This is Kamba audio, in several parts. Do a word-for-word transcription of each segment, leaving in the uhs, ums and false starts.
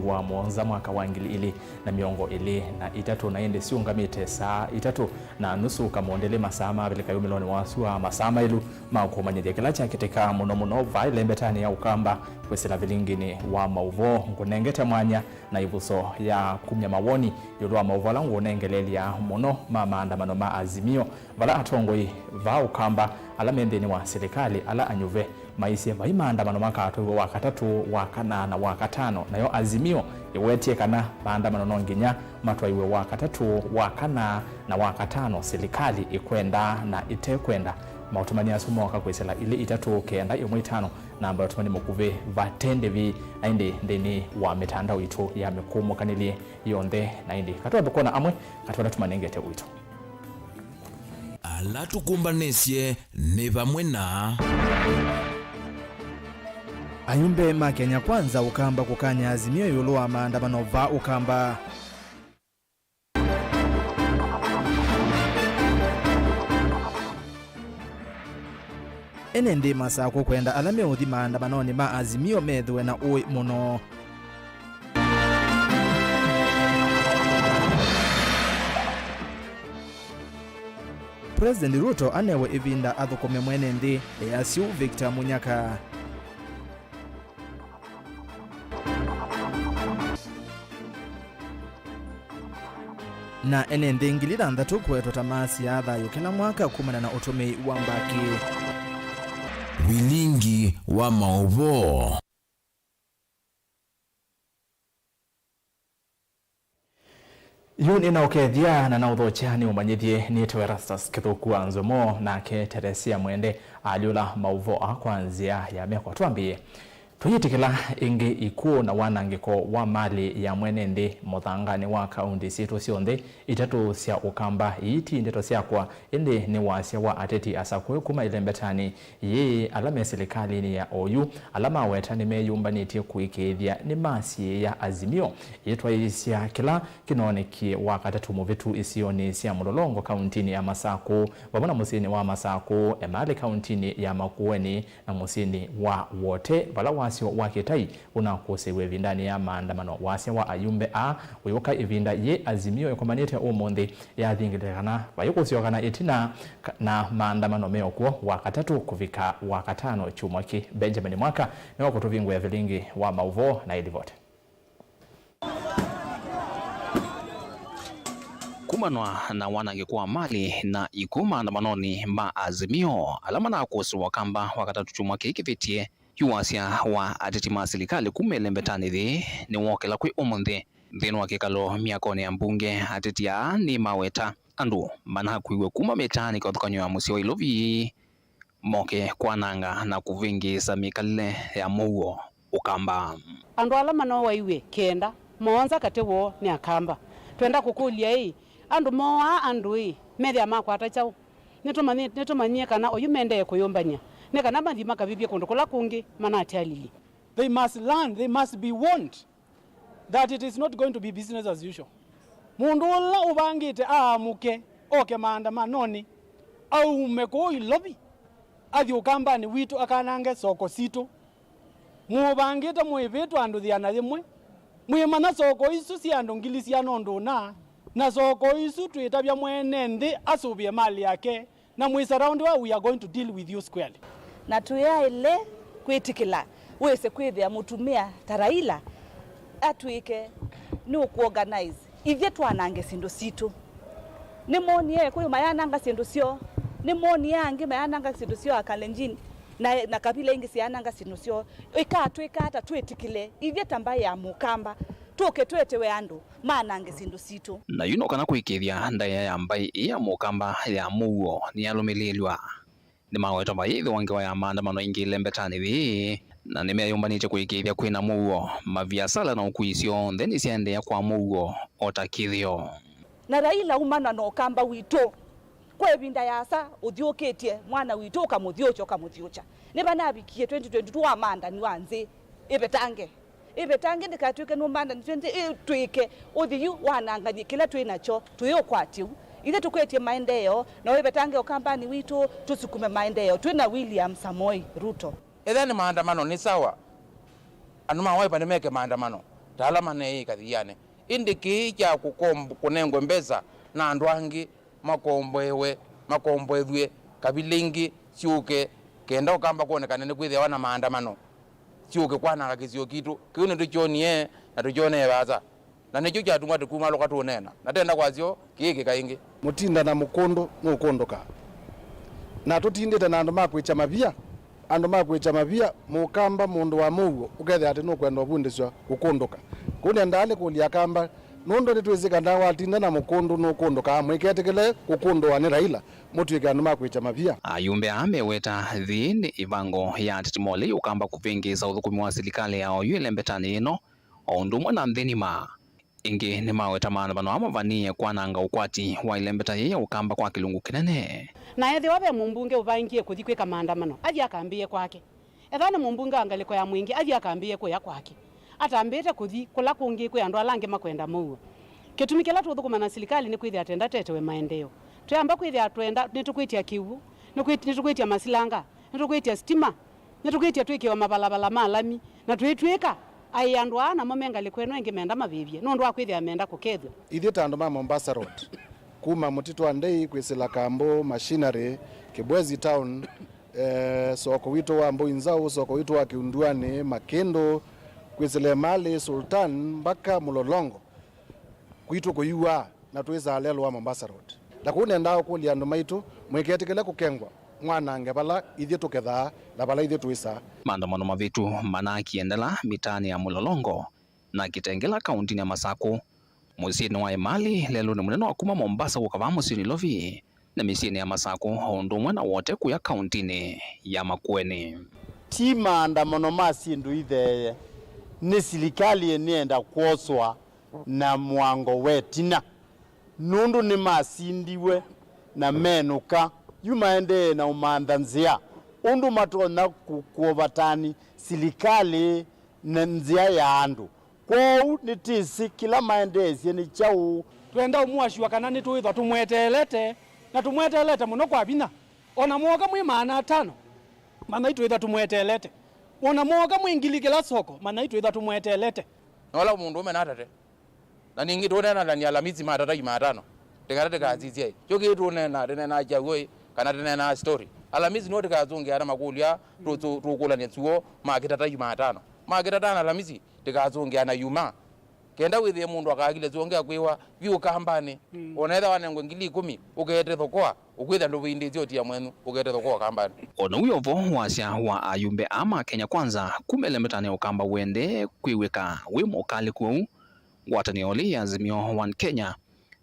wa mũonza mwaka wa ngili ilĩ na mĩongo ĩlĩ na itatũ, na ĩndĩ syũngamĩte saa itatũ na nusu kamũndĩlĩ, masaa ma Avilika yumĩlonĩ wa sua, masaa maĩlu ma kũmanyĩthya kĩla kyakĩtĩka mũno mũno vaa ĩlembetanĩ ya Ũkamba. Kwĩsĩla vilinginĩ wa maũvoo, ngũnengete mwanya na ĩvuso ya kumya mawoni ĩũlũ wa maũvoo ala ngũũnengeleelya mũno ma maandamano ma Azimio, vala atongoi vaa Ũkamba ala me nthĩnĩ wa silikalĩ ala anyuve maisye vai maandamano makatwaiwe wa katatũ, wa kana, na wa katano, nayo Azimio ĩwetie kana maandamano no nginya matwaiwe wa katatũ, wa kana, na wa katano, silikalĩ ĩkwenda na ĩtekwenda. Maũtũmani asu mooka kwĩsĩla ilĩ itatũ kenda ĩmwe itano, namba ya ũtũmani mũkuvĩ vate ndĩvi, na ĩndĩ nthĩnĩ wa mĩtandao itũ ya mĩkũmũkanĩlye yonthe, na ĩndĩ katwambe kwona amwe katĩ ala tũmanengete ũito. Ala tũkũmbanĩsye nĩ vamwe na ayumbe ma Kenya Kwanza Ũkamba kũkany'a Azimio ĩũlũ wa maandamano vaa Ũkamba. Ene nthĩ Masakũ kwenda ala meũthi maandamanonĩ ma Azimio methĩwe na ũĩ mũno. President Ruto anewe ĩvinda athũkũme mwene nthĩ, easya ũu Victor Munyaka. Na ene nthĩ ngili thanthatũ kũetwa ta maasyaa thayũ kĩla mwaka kumana na ũtũmĩi wa mbakĩ. Vilingi wa maũvoo. Yu nĩnaũkethya na naũthokya nĩũmanyĩthye nĩtawa Erastus Kĩthũku wa Nzomo, nake Teresia Mwende alyũla maũvoo aa kwa nzĩa ya meko. Twambĩĩe. Tũyĩtĩkĩla ĩngĩ ikuũ na wanangĩko wa malĩ ya mwene nthĩ mũthanganĩ wa kaunti sitũ syonthe itatũ sya Ũkamba. Ii ti ndeto syakwa, ĩndĩ nĩ wasya wa ateti asakũe kuma ĩlembetanĩ yĩĩ ala me silikalĩnĩ ya oyu, ala maweta nĩmeyũmbanĩtye kũĩkĩĩthya nĩmasiĩĩa Azimio yĩtwaĩĩsya kĩla kĩnoonekie wa katatũ mũvĩtu isionĩ sya Mũlolongo kauntinĩ ya Masakũ, vamwe na mũsyĩnĩ wa Masakũ, Emali kauntinĩ ya Makueni, na mũsyĩnĩ wa Wote, vala wasyo wa kĩtai ũnakũsĩiwe ĩvindanĩ ya maandamano. Wasya wa ayumbe aa ũyũka ĩvinda yĩ Azimio ĩkomanĩte ũmũnthĩ yathingĩte kana vaikũsĩwa kana ĩtina ka-, na maandamano meokw'o wa katatũ kũvika wa katano kyumwa kĩ. Benjamin Mwaka nĩwe ũkũtũvingũĩa vilingi wa maũvoo na ĩlivoti. Kumanwa na wanangĩko wa malĩ na ikw'ũ maandamanonĩ ma Azimio ala manakũsĩwa Ũkamba wa katatũ kyumwa kĩĩ kĩvĩtye, yu wasya wa ateti ma silikalĩ kuma ĩlembetanĩ yĩĩ nĩwookĩla kwĩ ũmũnthĩ. Nthĩnĩ wa kĩkalo myakonĩ ya mbunge, ateti aa nĩmaweta andũ manakuiwe kuma mĩtaanĩ kĩvathũkany'o ya mũsyĩ wa Ilovi moke kwananga na kũvĩngĩĩsa mĩkalĩle ya mũuo Ũkamba. Andũ ala manowaiw'e kenda, mũonza katĩ woo nĩ Akamba. Twenda kũkũlya-ĩ, andũ moaa andũ-ĩ, methĩa makwata kyaũ? Nĩtũmanyĩ-, nĩtũmanyie kana oyu mendee kũyũmbany'a, nĩ kana mathi makavĩvye kũndũ kũla kũngĩ manatyalilye. They must learn, they must be warned that it is not going to be business as usual. Mũndũ ũla ũvangĩte aamũke, oke maandamanonĩ, aume kũu Ilovi, athi Ũkambanĩ witũ akanange soko sitũ. Mũvangĩte mwĩvĩtwa andũ ĩana yĩmwe, mwĩmanya soko isu syĩ andũ ngili siana ũndũ ũna, na soko isu twĩtavya mwene nthĩ asũvĩe malĩ yake, na mwĩ surround wa, we are going to deal with you squarely. Na tũyaĩle kwĩtĩkĩla wĩse kwĩthĩa mũtumĩa ta Raila atw'ĩke nĩ ũkũorganize ithyĩ twanange syĩndũ sitũ. Nĩmwonie Ekũyũ mayananga syĩndũ syoo, nĩmwonie angĩ mayananga syĩndũ syoo Akalenjin na, na kabila ingĩ syananga syĩndũ syoo. Ĩkatwĩka ata twĩtĩkĩle ithyĩ ta mbaĩ ya Mũkamba tũke twetewe andũ manange syĩndũ sitũ? Na yu no kana kũĩkĩĩthya ndaĩa ya mbaĩ ĩĩ ya Mũkamba ya mũuo nĩyalũmĩlĩĩlw'a. Nĩmaweta mayĩthĩwa ngewa ya maandamano aingĩ ĩlembetanĩ yĩĩ, na nĩmeyũmbanĩtye kũĩkĩĩthya kwĩna mũuo, maviasala na ũkui syonthe nĩsyaendeea kwa mũuo o ta kĩthĩo. Na Raila umana na Ũkamba witũ kwa ĩvinda yasa ũthyũkĩtye mwana witũ, ũkamũthyũkya, ũkamũthyũkya. Nĩvanavikie twenty twenty-two wamandani wa nthĩ ĩvetange. Ĩvetange ndĩkatw'ĩke nũmbandanĩtw'e nthĩ ĩtw'ĩke ũthi yu wanangany'e kĩla twĩ nakyo, tũyĩũkwatya ũu. Ithyĩ tũkwetye maendeeo, na wĩvetange Ũkambanĩ witũ, tũsukume maendeeo twĩ na William Samoei Ruto. Ethĩa nĩ maandamano, nĩ sawa. Andũ ma Wiper nĩmeke maandamano. ta ala maneĩĩka thianĩ. Ĩndĩ kĩĩ kya kũkomb-, kũnengwe mbesa na andũ angĩ makomboewe, makomboethw'e kavila ingĩ syũke, kenda ũkamba kwonekane nĩkwĩthĩawa na maandamano, syũke kwananga kĩsio kitũ. Kĩu nĩtũkyonie na tũkyonee vaasa. Na nĩkyo kyatuma tũkumalũka tũũneena, na tenda kwasyo kĩĩ kĩka ĩngĩ. Mũtinda na mũkũndũ nũkũndũka. Na tũtindĩte na andũ ma kwĩkya mavia, andũ ma kwĩkya mavia, mũkamba mũndũ wa mũuo ũkethĩa atĩ nũkwenda ũvundĩsw'a kũkũndũka. Kũu nĩendaa nĩ kũlya akamba, nũndũ nĩtwĩsĩ kana watinda na mũkũndũ nũkũndũka, mũiketĩkĩle kũkũndũwa nĩ Raila, mũtw'ĩke andũ ma kwĩkya mavia. Ayumbe aa meweta thĩnĩ ĩvango ya ateti ma ũlei ũkamba kũvĩngĩĩsa ũthũkũmi wa silikalĩ ya oyu ĩlembetanĩ yĩno, o ũndũ ũmwe na nthĩ nima. Ĩngĩ nĩmaweta maandamano aa mavanie kwananga ũkwati wa ĩlembeta yĩĩ ya ũkamba kwa kĩlungu kĩnene. Na ethĩwa ve mũmbunge ũvangie kũthi kwĩka maandamano, athi akambĩĩe kwake. Ethĩwa nĩ mũmbunge wa ngalĩko ya Mwingĩ, athi akambĩĩe kũya kwake. Atambĩĩte kũthi kũla kũngĩ kwĩ andũ ala angĩ makwenda mũuo. Kĩtumi kĩla tũũthũkũma na silikalĩ nĩ kwĩthĩa twenda tetewe maendeeo. Twĩamba kwĩthĩa twenda, nĩtũkwĩtya kĩw'ũ, nĩkwĩ-, nĩtũkwĩtya masilanga, nĩtũkwĩtya sitima, nĩtũkwĩtya twĩkĩwe mavalavala ma lami, na twĩtw'ĩka aĩ andũ aa namo me ngalĩko ĩno ĩngĩ menda mavĩvye nũndũ wa kwĩthĩa menda kũkethw'a. Ithyĩ ta andũ ma Mombasa Road, kuma Mũtitũ wa Ndei kwĩsĩla Kambũ, Machinery, Kibwezi Town, eh, soko witũ wa Mbũi Nzaũ, soko witũ wa Kĩunduanĩ, Makĩndũ, kwĩsĩla Emali, Sultan, mpaka Mlolongo, kwitũ kũiw'aa. Na twĩsaa lelũ wa Mombasa Road. Na kũu nendaa ũkũlya andũ maitũ, mũiketĩkĩle kũkengwa, mwanange vala ithyĩ tũkethaa na vala ithyĩ twĩsaa. Maandamano mavĩtu manaakie ndala mĩtaanĩ ya Mlolongo na Kitengela kaũntĩnĩ ya Masakũ, mũsyĩnĩ wa Emali lelũnĩ mũnene wa kuma Mombasa kũka vaa mũsyĩ Nairobi, na mĩsyĩnĩ ya Masakũ, o ũndũ ũmwe na Wote kũya kaũntĩnĩ ya Makueni. Ti maandamano ma syĩndũ itheeye, nĩ silikalĩ nĩenda kwoswa na mũango wa ĩtina, nũndũ nĩmasindiwe na menũka yu maendee na ũmantha nzĩa ũndũ matonya kũ-, kũovatani silikalĩ na nzĩa ya andũ. Kwoou nĩtĩsĩ kĩla maendeesye nĩ kyaũ. Twenda ũmũasyũa kana nĩtũĩthwa tũmweteelete, na tũmweteelete mũno kwa vinya. O na mwooka mwĩ maana atano, manyai twĩthwa tũmweteelete. O na mwooka mwĩ ngili kĩla soko, manyai twĩthwa tũmweteelete. Na ũla mũndũũme natate. Na ningĩ tũũneenanĩa Alamisi ma tata Jumatano. Tĩkata tĩkasisye. Kyo kĩĩ tũũneena, tĩneenaa kyaw'o ĩ, kana tĩneenaa story. Alamisi nĩwe tĩkasũngĩa na makũlyo aa tũsũ-, tũũkũlany'a syũo ma kĩtata Jumatano. Ma kĩtata na Alamisi tĩkasũngĩa na Yuma. Kenda wĩthĩe mũndũ akakile syonge akwĩwa vyũ kambanĩ. Mm. O na ethĩwa wanengwe ngili ikũmi, ũkete thokoa, ũkwĩthĩa ndũvĩndĩĩsye ũtia mwenyu, ũkete thokoa kambanĩ. O na ũu Yovo wasya wa ayumbe aa ma Kenya Kwanza kuma ĩlembetanĩ ya ũkamba ũendee kwĩw'ĩka wĩ mũkalĩku ũu. Ngwatanĩo ĩlĩ ya Azimio One Kenya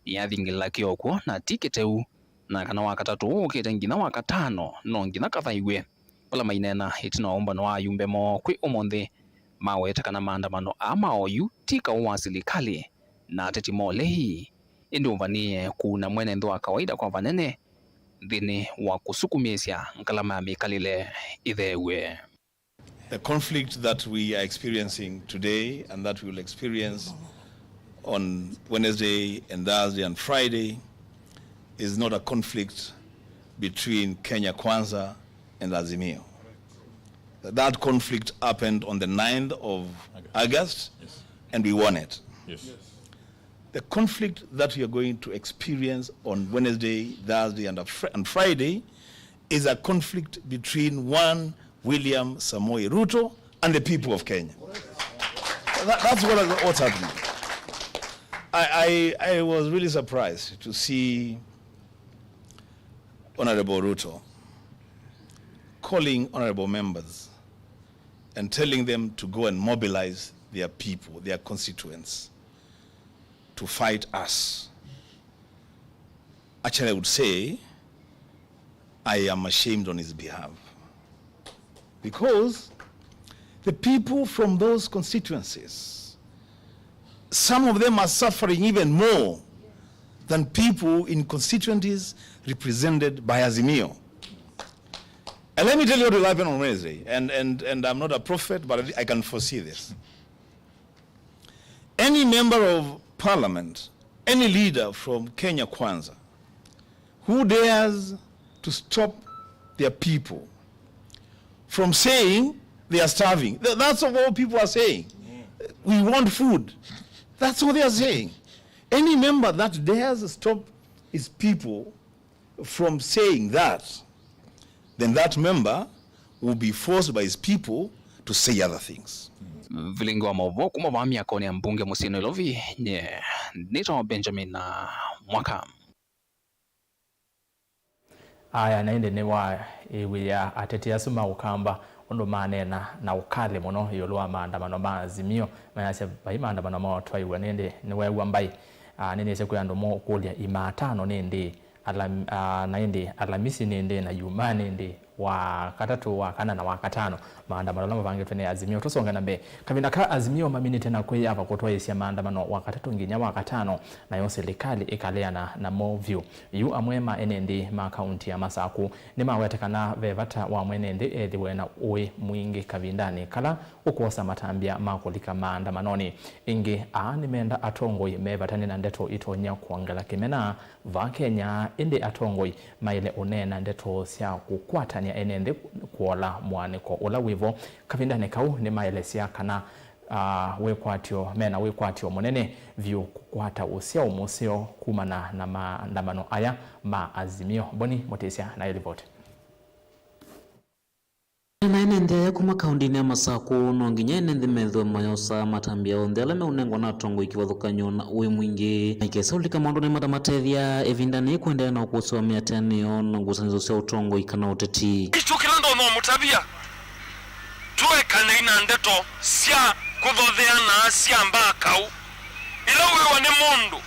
nĩyathingĩlĩla kĩoko na ti kĩteu, na kana wa katatũ ũkĩte nginya wa katano no nginya kathaiw'e, vala maineena ĩtina wa ũmbano wa ayumbe moo kwĩ ũmũnthĩ, maweta kana maandamano aa ma oyu ti kaũ wa silikalĩ na ateti ma ũlei, ĩndĩ ũvanie kũuna mwene nthĩ wa kawaida kwa vanene nthĩnĩ wa kũsukumĩĩsya ngalama ya mĩkalĩle ĩtheew'e. The conflict that we are experiencing today and that we will experience on Wednesday and Thursday and Friday is not a conflict between Kenya Kwanza and Azimio. That conflict happened on the ninth of August, and we won it. Yes. The conflict that we are going to experience on Wednesday, Thursday, and a Fri-, and Friday is a conflict between one William Samoei Ruto and the people of Kenya. That, that's what, what's happening. I, I, I was really surprised to see Honorable Ruto calling honorable members and telling them to go and mobilize their people, their constituents, to fight us. Actually, I would say I am ashamed on his behalf. Because the people from those constituencies, some of them are suffering even more than people in constituencies represented by Azimio. And let me tell you what will happen on Wednesday. And, and, and I'm not a prophet, but I can foresee this. Any member of parliament, any leader from Kenya Kwanza who dares to stop their people from saying they are starving. Th-, that's what people are saying. We want food. That's what they are saying. Any member that dares stop his people from saying that, then that member will be forced by his people to say other things. Vilingi wa maũvoo kuma vaa myakonĩ ya mbunge mũsyĩ Nairobi, nye nĩtawa Benjamin Mwaka. Aya, na ĩndĩ nĩwaĩw'ĩa ateti asu ma Ũkamba ũndũ maneena na ũkalĩ mũno ĩũlũ wa maandamano ma Azimio, mayasya vai maandamano maũtwaĩw'a. Nĩ ĩndĩ nĩweew'a mbaĩ, aa, nĩnĩsĩ kwĩ andũ mokũlya Imaatano nĩ ĩndĩĩ, Alam-, aa, na ĩndĩ Alamisi nĩ ĩndĩĩ, na Yumaa nĩ ĩndĩĩ, Wakatatũ, Wakana na Wakatano, maandamano ala mavangĩtwe nĩ Azimio. Tũsonge na mbee. Kavinda ka Azimio maminĩte na kwĩyava kũtwaĩĩsya maandamano Wakatatũ nginya Wakatano, nayo silikalĩ ĩkaleana namo vyũ. Yu amwe ma ene nthĩ ma kaunti ya Masaku nĩmawete kana ve vata wa mwene nthĩ ethĩwe na ũĩ mwingĩ kavindanĩ kala ũkwosa matambya ma kũlika maandamanonĩ. Ĩngĩ, aa nĩmenda atongoi mevatane na ndeto itonya kwongela kĩmena vaa Kenya, ĩndĩ atongoi maĩle ũneena ndeto sya kũkwatany'a ene nthĩ kũola mũaanĩko ũla wĩvo. Kavindanĩ kau nĩmaelesya kana, aa, wĩkwatyo, mena wĩkwatyo mũnene vyũ kũkwata ũsyao mũseo kumana na maandamano aya ma Azimio. Boni Mũtĩsya na ĩlivoti. Na ene nthĩ aya kuma kaũndĩnĩ ya Masaku, no nginya ene nthĩ methĩwe mayosaa matambya onthe ala meũnengwa na atongoi kĩvathũkany'o na ũĩ mwingĩ, na ikesa ũlika maũndũnĩ matamatethya ĩvindanĩ yĩĩ kũendeea na ũkũsĩ wa mĩatĩanĩo na ngusanĩsyo sya ũtongoi kana ũteti. Ĩsu kĩla ndonya ũmũtavya, tũekanei na ndeto sya kũthotheana sya mbaa kaũ. Ĩla wĩwa nĩ mũndũ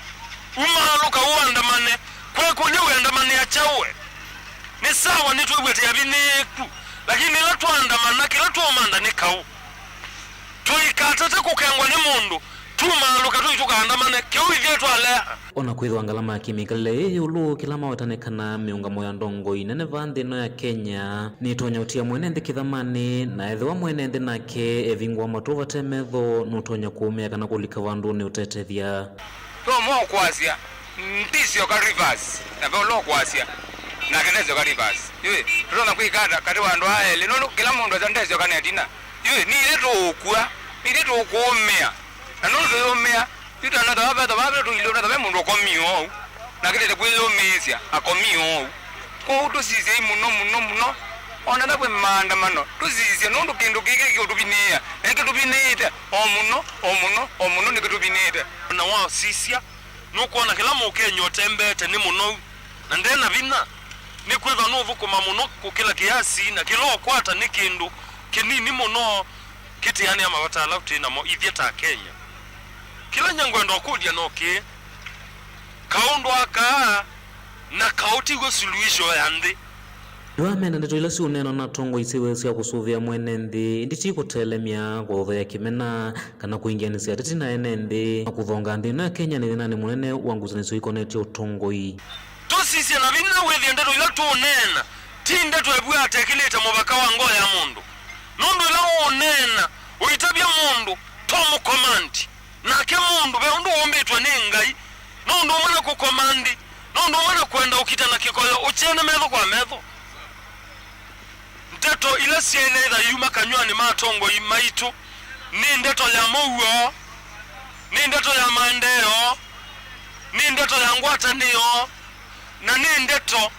umaalũka ũandamane, kwekũlya wĩandamanĩa kyaũ we? Nĩ sawa, nĩtwĩw'ĩte avinĩĩku, lakini ĩla twaandamana, kĩla tũũmantha nĩ kaũ. Tũikatate kũkengwa nĩ mũndũ, tumaalũka tũi tũkaandamane, kĩu ithyĩ twalea. O na kwĩthĩwa ngalama ya kĩmĩkalĩle yĩ ĩũlũ, kĩla mawetane kana mĩũngamo ya ndongoi nene vaa nthĩ ĩno ya Kenya nĩtonya ũtia mwene nthĩ kĩthamanĩ, na ethĩwa mwene nthĩ nake evingũa matũ vate metho, nũtonya kũũmĩa kana kũlika vandũnĩ ũtetethya. Tũũmwa ũkwasya, ndisyoka reverse, na ve ũla ũkwasya, nake ndesyoka reverse. Yũĩ, tũtonya kwĩka ata katĩ wa andũ aa elĩ? Nũndũ kĩla mũndũ asya ndesyoka na ĩtina. Yũĩ, nithyĩ tũũkua, nithyĩ tũkũũmĩa. Na nũndũ tũyũmĩa, yu twana tava vetha vaa tũilĩ, ũnatha ve mũndũ ũkomie oou, na akĩlĩte kwĩyũmĩĩsya, akomie oou. Kwoou tũsisyei mũno, mũno, mũno. O na ĩla kwĩ maandamano, tũsisye, nũndũ kĩndũ kĩkĩ kĩũtũvinĩĩa, na nĩkĩtũvinĩĩte o mũno, o mũno, o mũno nĩkĩtũvinĩĩte. Na wasisya, nũkwona kĩla Mũkenya ũtembeete nĩ mũnou, na nde na vinya, nĩkwĩthwa nũũthũkũma mũno kũkĩla kĩasi, na kĩla ũkwata nĩ kĩndũ kĩnini mũno kĩtĩanĩa mavata ala twĩ namo ithyĩ ta Akenya. Kĩla nyie ngwenda ũkũlya no kĩĩ, kaũndũ aka na kaũ tiw'o suluhisho ya nthĩ? Yu amenda ndeto ila siũneenwa na atongoi syĩw'e sya kũsũvĩa mwene nthĩ, ĩndĩ ti kũtelemya, kũthothea kĩmena, kana kũingĩanĩsya ateti na ene nthĩ, na kũthonga nthĩ ĩno ya Kenya nĩ thĩnanĩ mũnene wa ngusanĩsyo ikonetye ũtongoi. Tũsisye na vinya wĩthĩe ndeto ila tũũneena ti ndeto ĩvw'aa ta ĩkĩlĩte mũvaka wa ngoo ya mũndũ, nũndũ ĩla ũũneena ũitavya mũndũ to mũkomandi. Nake mũndũ ve ũndũ ũmbĩtwe nĩ Ngai, no ũndũ ũmwe na kũkomandi, no ũndũ ũmwe na kwenda ũkita na kĩkoyo ũkyene metho kwa metho. Ndeto ila syaĩle ĩtha yuma kanyw'anĩ ma atongoi maitũ nĩ ndeto ya mũuo, nĩ ndeto ya maendeeo, nĩ ndeto ya ngwatanĩo, na nĩ ndeto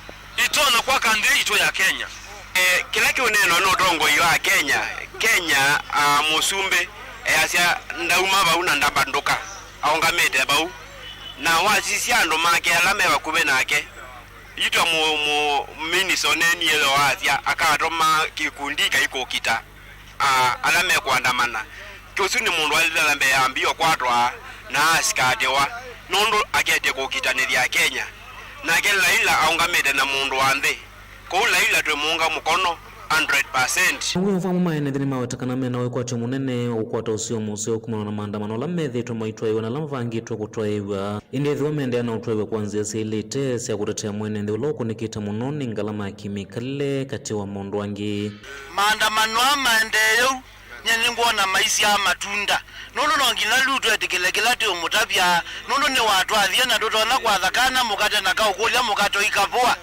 itonya kwaka nthĩ yitũ ya Kenya. E, kĩla kĩũneenwa nĩ ũtongoi wa Kenya, Kenya, a, mũsumbĩ easya, "Ndauma vau na ndavandũka," aũngamĩte vau. Na wasisya andũ make ala me vakuvĩ nake, yu ta mũ-, mũ-, minista ũneenie yo asya, akatũma kĩkundi kĩkai kũkita a, ala mekũandamana. Ũsu nĩ mũndũ waĩlĩte na mbee ambĩĩa ũkwatwa na asikatĩwa, nũndũ aketye kũkitanĩthya Akenya. Nake Laila aũngamĩte na mũndũ wa nthĩ. Kwoou Laila twĩmũunga mũkono hundred percent. Now'o vamwe maene nthĩ nĩmaweta kana mena wĩkwatyo mũnene wa kũkwata ũseo mũseo kumana na maandamano ala methĩĩtwe maitwaĩĩw'a na ala mavangĩtwe kũtwaĩĩw'a. Ĩndĩ ethĩwa meendeea na ũtwaĩwe kwa nzĩa syaĩlĩte sya kũtetea mwene nthĩ ũla ũkũnĩkĩte mũno nĩ ngalama ya kĩmĩkalĩle katĩ wa maũndũ angĩ. Maandamano aa maendee ũu, nyie nĩngwona maisyaa matunda, nũndũ no nginya Ruto etĩkĩle kĩla tũũmũtavya, nũndũ nĩwatwathie na tũtonya kwatha kana mũkate na kaũkũlya mũkate ũikavũa.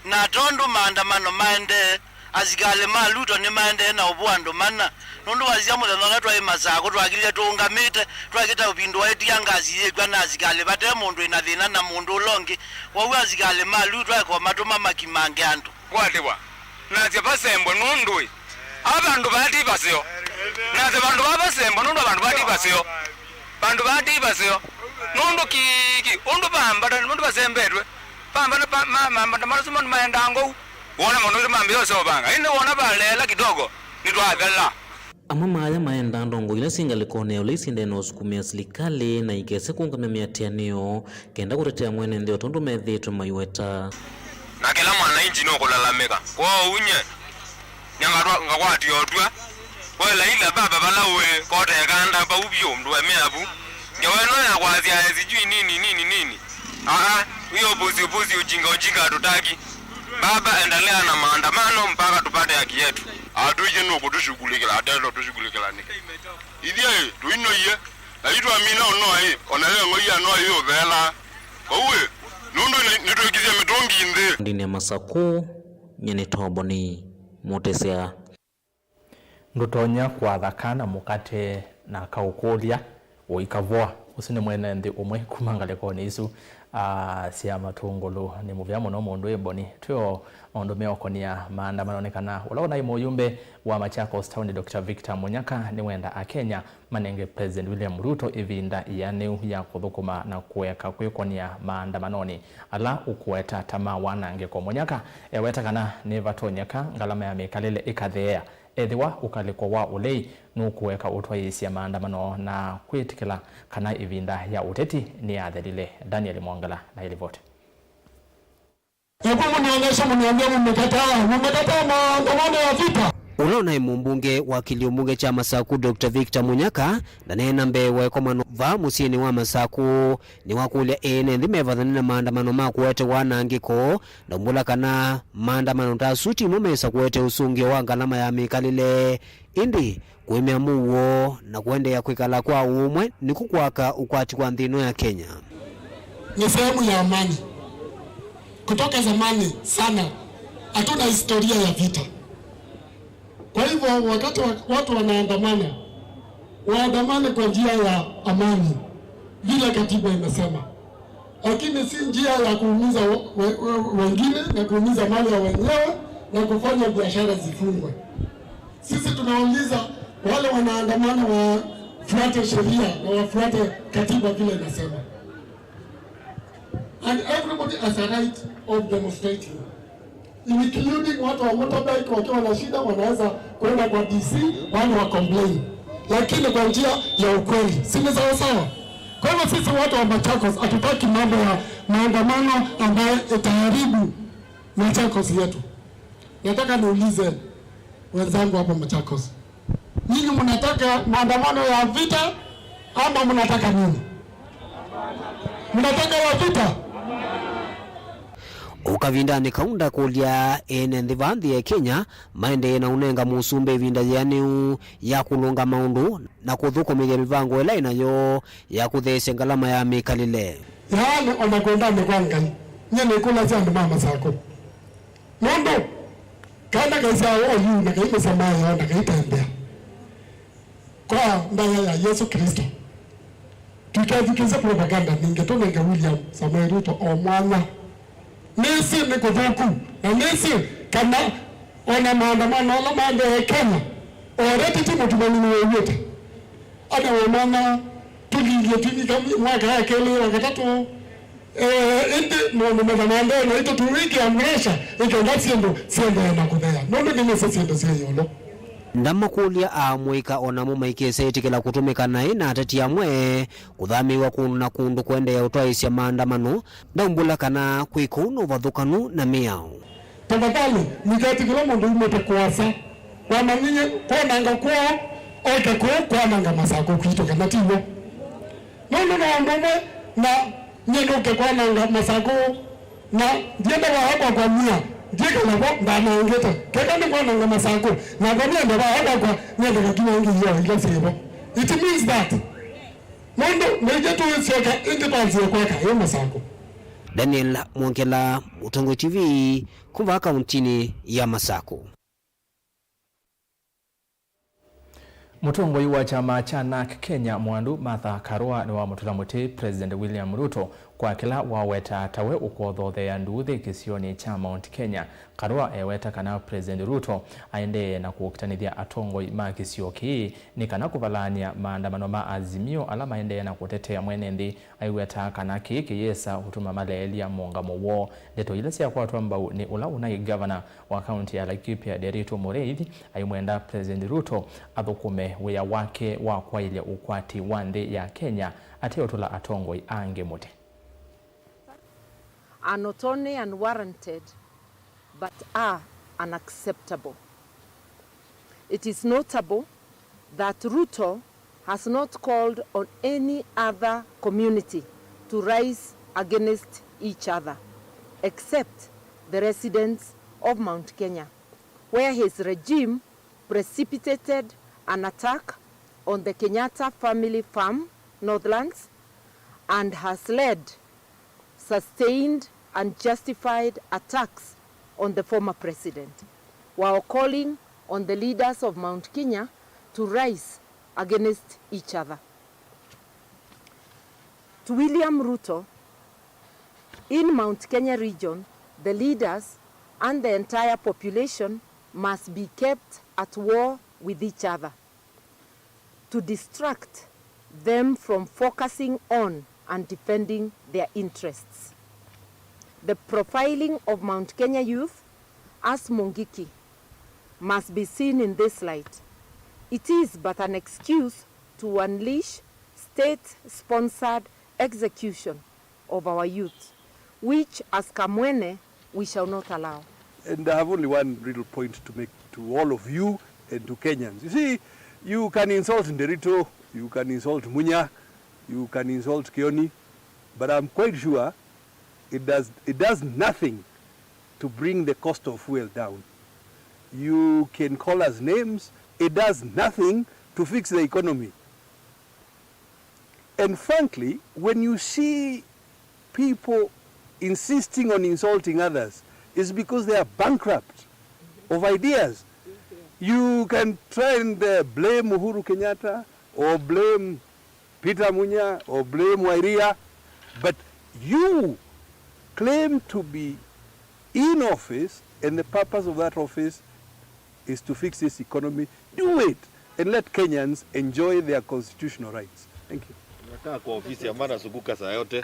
Na tondũ maandamano maendee, Asikalĩ ma Ruto nĩmaendee na ũvũa andũ mana, nũndũ wasisya mũthenya ũla twaĩ Masakũ, twakilile tũũngamĩte, twakĩta ũvindũa ĩtia ngasi yĩkw'a na asikalĩ vate mũndũ ĩna thĩna na mũndũ ũla ũngĩ. Kwoou asikalĩ ma Ruto eko matũma makimange andũ. Kwatĩwa. Nasya vasembwe nũndũ ĩ, a vandũ vaa ti vaseo. Nasya vandũ vaa vasembwe nũndũ a vandũ vaa ti vaseo. Vandũ vaa ti vaseo. Nũndũ kĩkĩ, ũndũ vambata, nũndũ vasembetwe. Vambata, va-, ma-, mambata masu maendaa ngou. Wona maũndũ asu mambĩĩa ũseũvanga. Ĩndĩ wona valeela kidogo, nĩtwathela. Amwe ma aya maendaa ndongoi ila syĩ ngalĩkonĩ ya ũlei syĩendee na ũsukumĩa silikalĩ na ikese kũũngamya mĩatĩanĩo kenda kũtetea mwene nthĩ o tondũ methĩĩtwe maiweta. Na kĩla mwananchi nũkũlalamĩka. Kwoou nye, nyangatwa ngakwatya ũtw'a. We Laila, vava vala ũĩ, kota ĩkanda vau vyũ, ndũemea vu. Ngewa ĩno ya kwasya sijui nini, nini, nini. Aa, hiyo upuzi, upuzi, ujinga, ujinga hatutaki. Baba, endelea na maandamano mpaka tupate haki yetu. Atũie nũkũtũshughulikĩla, atelo tũshughulikĩla nĩkĩ? Ithyĩ tũinoie, na itwamina ũnoa ĩ, ona yo ng'oi ya noa ĩ ũveela. Kwoou ĩ, nũndũ nĩ-, nĩtwĩkĩsya mĩtũngi nthĩ. Ndini ya Masakũ, nyie nĩ Toboni Mũtĩsya. Ndũtonya kwatha kana mũkate na kaũkũlya ũikavoa. Ũsu nĩ mwene nthĩ ũmwe kuma ngalĩkonĩ isu, ah, sya Matũngũlũ. Nĩ mũvea mũno mũndũ ĩ Boni. Twĩ o maũndũ meũkonia maandamano nĩ kana ũla ũnaĩ mũyumbe wa Machakos Town, Doctor Victor Munyaka, nĩwenda Akenya manenge President William Ruto ĩvinda ĩanĩu ya kũthũkũma na kũeka kwĩkonia maandamanonĩ ala ũkũweta ta ma wanangĩko. Munyaka eweta kana nĩvatonyeka ngalama ya mĩkalĩle ĩkatheea ethĩwa ũkalĩko wa ũlei nũkũeka ũtwaĩĩsya maandamano na kwĩtĩkĩla kana ĩvinda ya ũteti nĩyathelile. Daniel Mwongela na ĩlivoti. Hebu mnionyeshe, mniambie mmekataa, mmekataa maandamano ya vita. Ũla ũnaĩ mũmbunge wa kĩlio mbunge kya Masakũ, Doctor Victor Munyaka, ndaneena mbee wa ĩkomano vaa mũsyĩnĩ wa Masakũ. Nĩwakũlya ene nthĩ mevathane na maandamano ma kũete wanangĩko, ndaumbũla kana maandamano ta asu timo mesa kũete ũsũngĩo wa ngalama ya mĩkalĩle, ĩndĩ kũĩmĩa mũuo na kũendeea kwĩkala kwa ũũmwe nĩkw'o kwaka ũkwati wa nthĩ ĩno ya Kenya. Ni sehemu ya amani. Kutoka zamani sana, hatuna historia ya vita. Kwa hivyo, wakati wa-, watu wanaandamana, waandamane kwa njia ya amani, vile katiba imesema. Lakini si njia ya kuumiza we-, we-, we-, wengine na kuumiza mali ya wenyewe na kufanya biashara zifungwe. Sisi tunauliza wale wanaandamana wafuate sheria na wafuate katiba vile inasema. And everybody has a right of demonstrating, including watu wa motorbike wakiwa na shida wanaweza kwenda kwa D C, wale wa complain, lakini kwa njia ya ukweli, si ni sawa sawa? Kwa hivyo sisi watu wa Machakos hatutaki mambo ya maandamano ambayo itaharibu Machakos yetu. Nataka niulize wenzangu hapa Machakos, nyinyi mnataka maandamano ya vita ama mnataka nini? Mnataka ya vita? O kavindanĩ kau ndakũlya ene nthĩ vaa nthĩ ya Kenya maendee na ũnenga mũsumbĩ ĩvinda yĩanĩu ya kũlũnga maũndũ na kũthũkũmĩthya mĩvango ĩla ĩnayo ya kũtheesya ngalama ya mĩkalĩle. Yaani, ona kwendani kwa Ngai, nyie nĩkũlasya andũ ma Masakũ. Nũndũ kana kaisyaa ũyu na kaimĩsya maĩ ona kaitembea. Kwa ndaĩa ya Yesũ Klĩsto, tũikethukĩĩsye propaganda ningĩ tũnenge William Samoei Ruto o mwanya. Nĩsĩ nĩ kũthũku, na nĩsĩ kana ona maandamano ala maendee Kenya, already ti mũtumanu nĩwĩw'ĩte. Ana wamana tũlilye twĩvika mwaka ya kelĩ, wa katatũ. Eh, ĩndĩ maũndũ methana mbee naitũ tũwĩkĩa mresha ĩkenda syĩndũ syendee na kũthea, nũndũ nĩnĩsĩ syĩndũ syĩ ĩũlũ. Ndamakũlya aamũika o namo maikĩsa ĩtĩkĩla kũtũmĩka naĩ na ateti amwe kũthamĩĩw'a kũndũ na kũndũ kũendeea ũtwaĩĩsya maandamano, ndaumbũla kana kwĩ kũu no ũvathũkanu na mĩao. Tafadhali, mũiketĩkĩle mũndũ umĩte kũasa, wamanyie kwananga kwoo, oke kũũ kwananga Masakũ kwitũ, kana ti w'o? Nũndũ no ũndũ ũmwe na nyie nũke kwananga Masakũ, na ndienda vaa kwakwa nia, ndiĩkala vo ndanangĩte. Keka nĩ kwananga Masakũ, nakwa nĩende vaa kwakwa, nĩende kakinya ngĩ yoo ila syĩ vo. It means that nũndũ nĩithyĩ tũisyoka ĩngĩ twanzie kwaka ĩ Masakũ. Daniel Mwongela, Mũtongoi T V, kuma kauntinĩ ya Masakũ. Mũtongoi wa kyama kya NARC Kenya, Mwandu Martha Karua, nĩwamũtũla mũtĩ President William Ruto kwa kĩla wawetaa tawe ũkũthootheea nduuthĩ kĩsionĩ kya Mount Kenya. Karua eweta kana President Ruto aendee na kũkitanĩthya atongoi ma kĩsio kĩĩ nĩ kana kũvalany'a maandamano ma Azimio ala maendee na kũtetea mwene nthĩ. Aiweta kana kĩĩ kĩyĩsa ũtuma maleelya mũũngamo woo. Ndeto ila syakwatwa mbau nĩ ũla ũnaĩ ngavana wa kaunti ya Laikipia, Nderitu Mũrĩithi, aimwenda President Ruto athũkũme wĩa wake wa kwaĩlya ũkwati wa nthĩ ya Kenya ateũtũla atongoi angĩ mũtĩ. Are not only unwarranted, but are unacceptable. It is notable that Ruto has not called on any other community to rise against each other, except the residents of Mount Kenya, where his regime precipitated an attack on the Kenyatta family farm, Northlands, and has led sustained and justified attacks on the former president, while calling on the leaders of Mount Kenya to rise against each other. To William Ruto, in Mount Kenya region, the leaders and the entire population must be kept at war with each other to distract them from focusing on and defending their interests. The profiling of Mount Kenya youth as Mungiki must be seen in this light. It is but an excuse to unleash state-sponsored execution of our youth, which as Kamwene we shall not allow. And I have only one little point to make to all of you and to Kenyans. You see, you can insult Nderitu, you can insult Munya, you can insult Kioni, but I'm quite sure it does, it does nothing to bring the cost of fuel down. You can call us names, it does nothing to fix the economy. And frankly, when you see people insisting on insulting others, it's because they are bankrupt of ideas. You can try and uh, blame Uhuru Kenyatta or blame Peter Munya or blame Wairia, but you claim to be in office and the purpose of that office is to fix this economy. Do it and let Kenyans enjoy their constitutional rights. Thank you. Unakaa kwa ofisi ambayo inazunguka saa yote.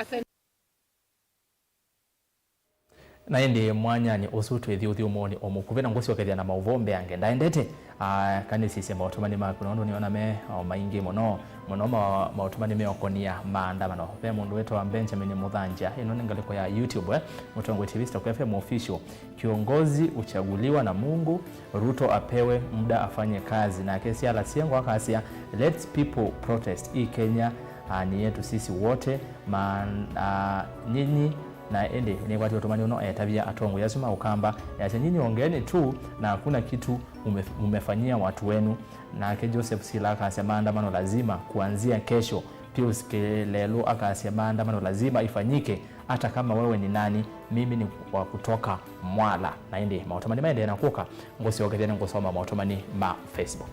Na ĩndĩ mwanyanĩ ũsu twĩthi ũthyũmũonĩ o mũkuvĩ na ngũsyokethya na maũvoo mbeange. Ndaendete, aa, kana nĩsisye maũtũmani maku nũndũ nĩona me o maingĩ mũno. Mũno ma-, maũtũmani meũkonia maandamano. Ve mũndũ wĩtawa Benjamin Mũthanja, ĩno nĩ ngalĩko ya YouTube, eh? Mũtongoi T V, Stock F M Official. Kiongozi huchaguliwa na Mungu, Ruto apewe muda afanye kazi. Nake Siala Siengo akasya, let's people protest. Hii Kenya, ah, ni yetu sisi wote. Ma, ah, nyinyi, na ĩndĩ nĩkwatya ũtũmani ũno etavya atongoi asu ma Ũkamba, yasya, nyinyi ongeeni tu na hakuna kitu mume-, mumefanyia watu wenu. Nake Joseph Sila akasya, maandamano lazima kuanzia kesho. Pius Kilelu akasya, maandamano lazima ifanyike, hata kama wewe ni nani, mimi ni wa kutoka Mwala. Na ĩndĩ maũtũmani maendee na kũka, ngũsyokethya nĩ ngũsoma maũtũmani ma Facebook.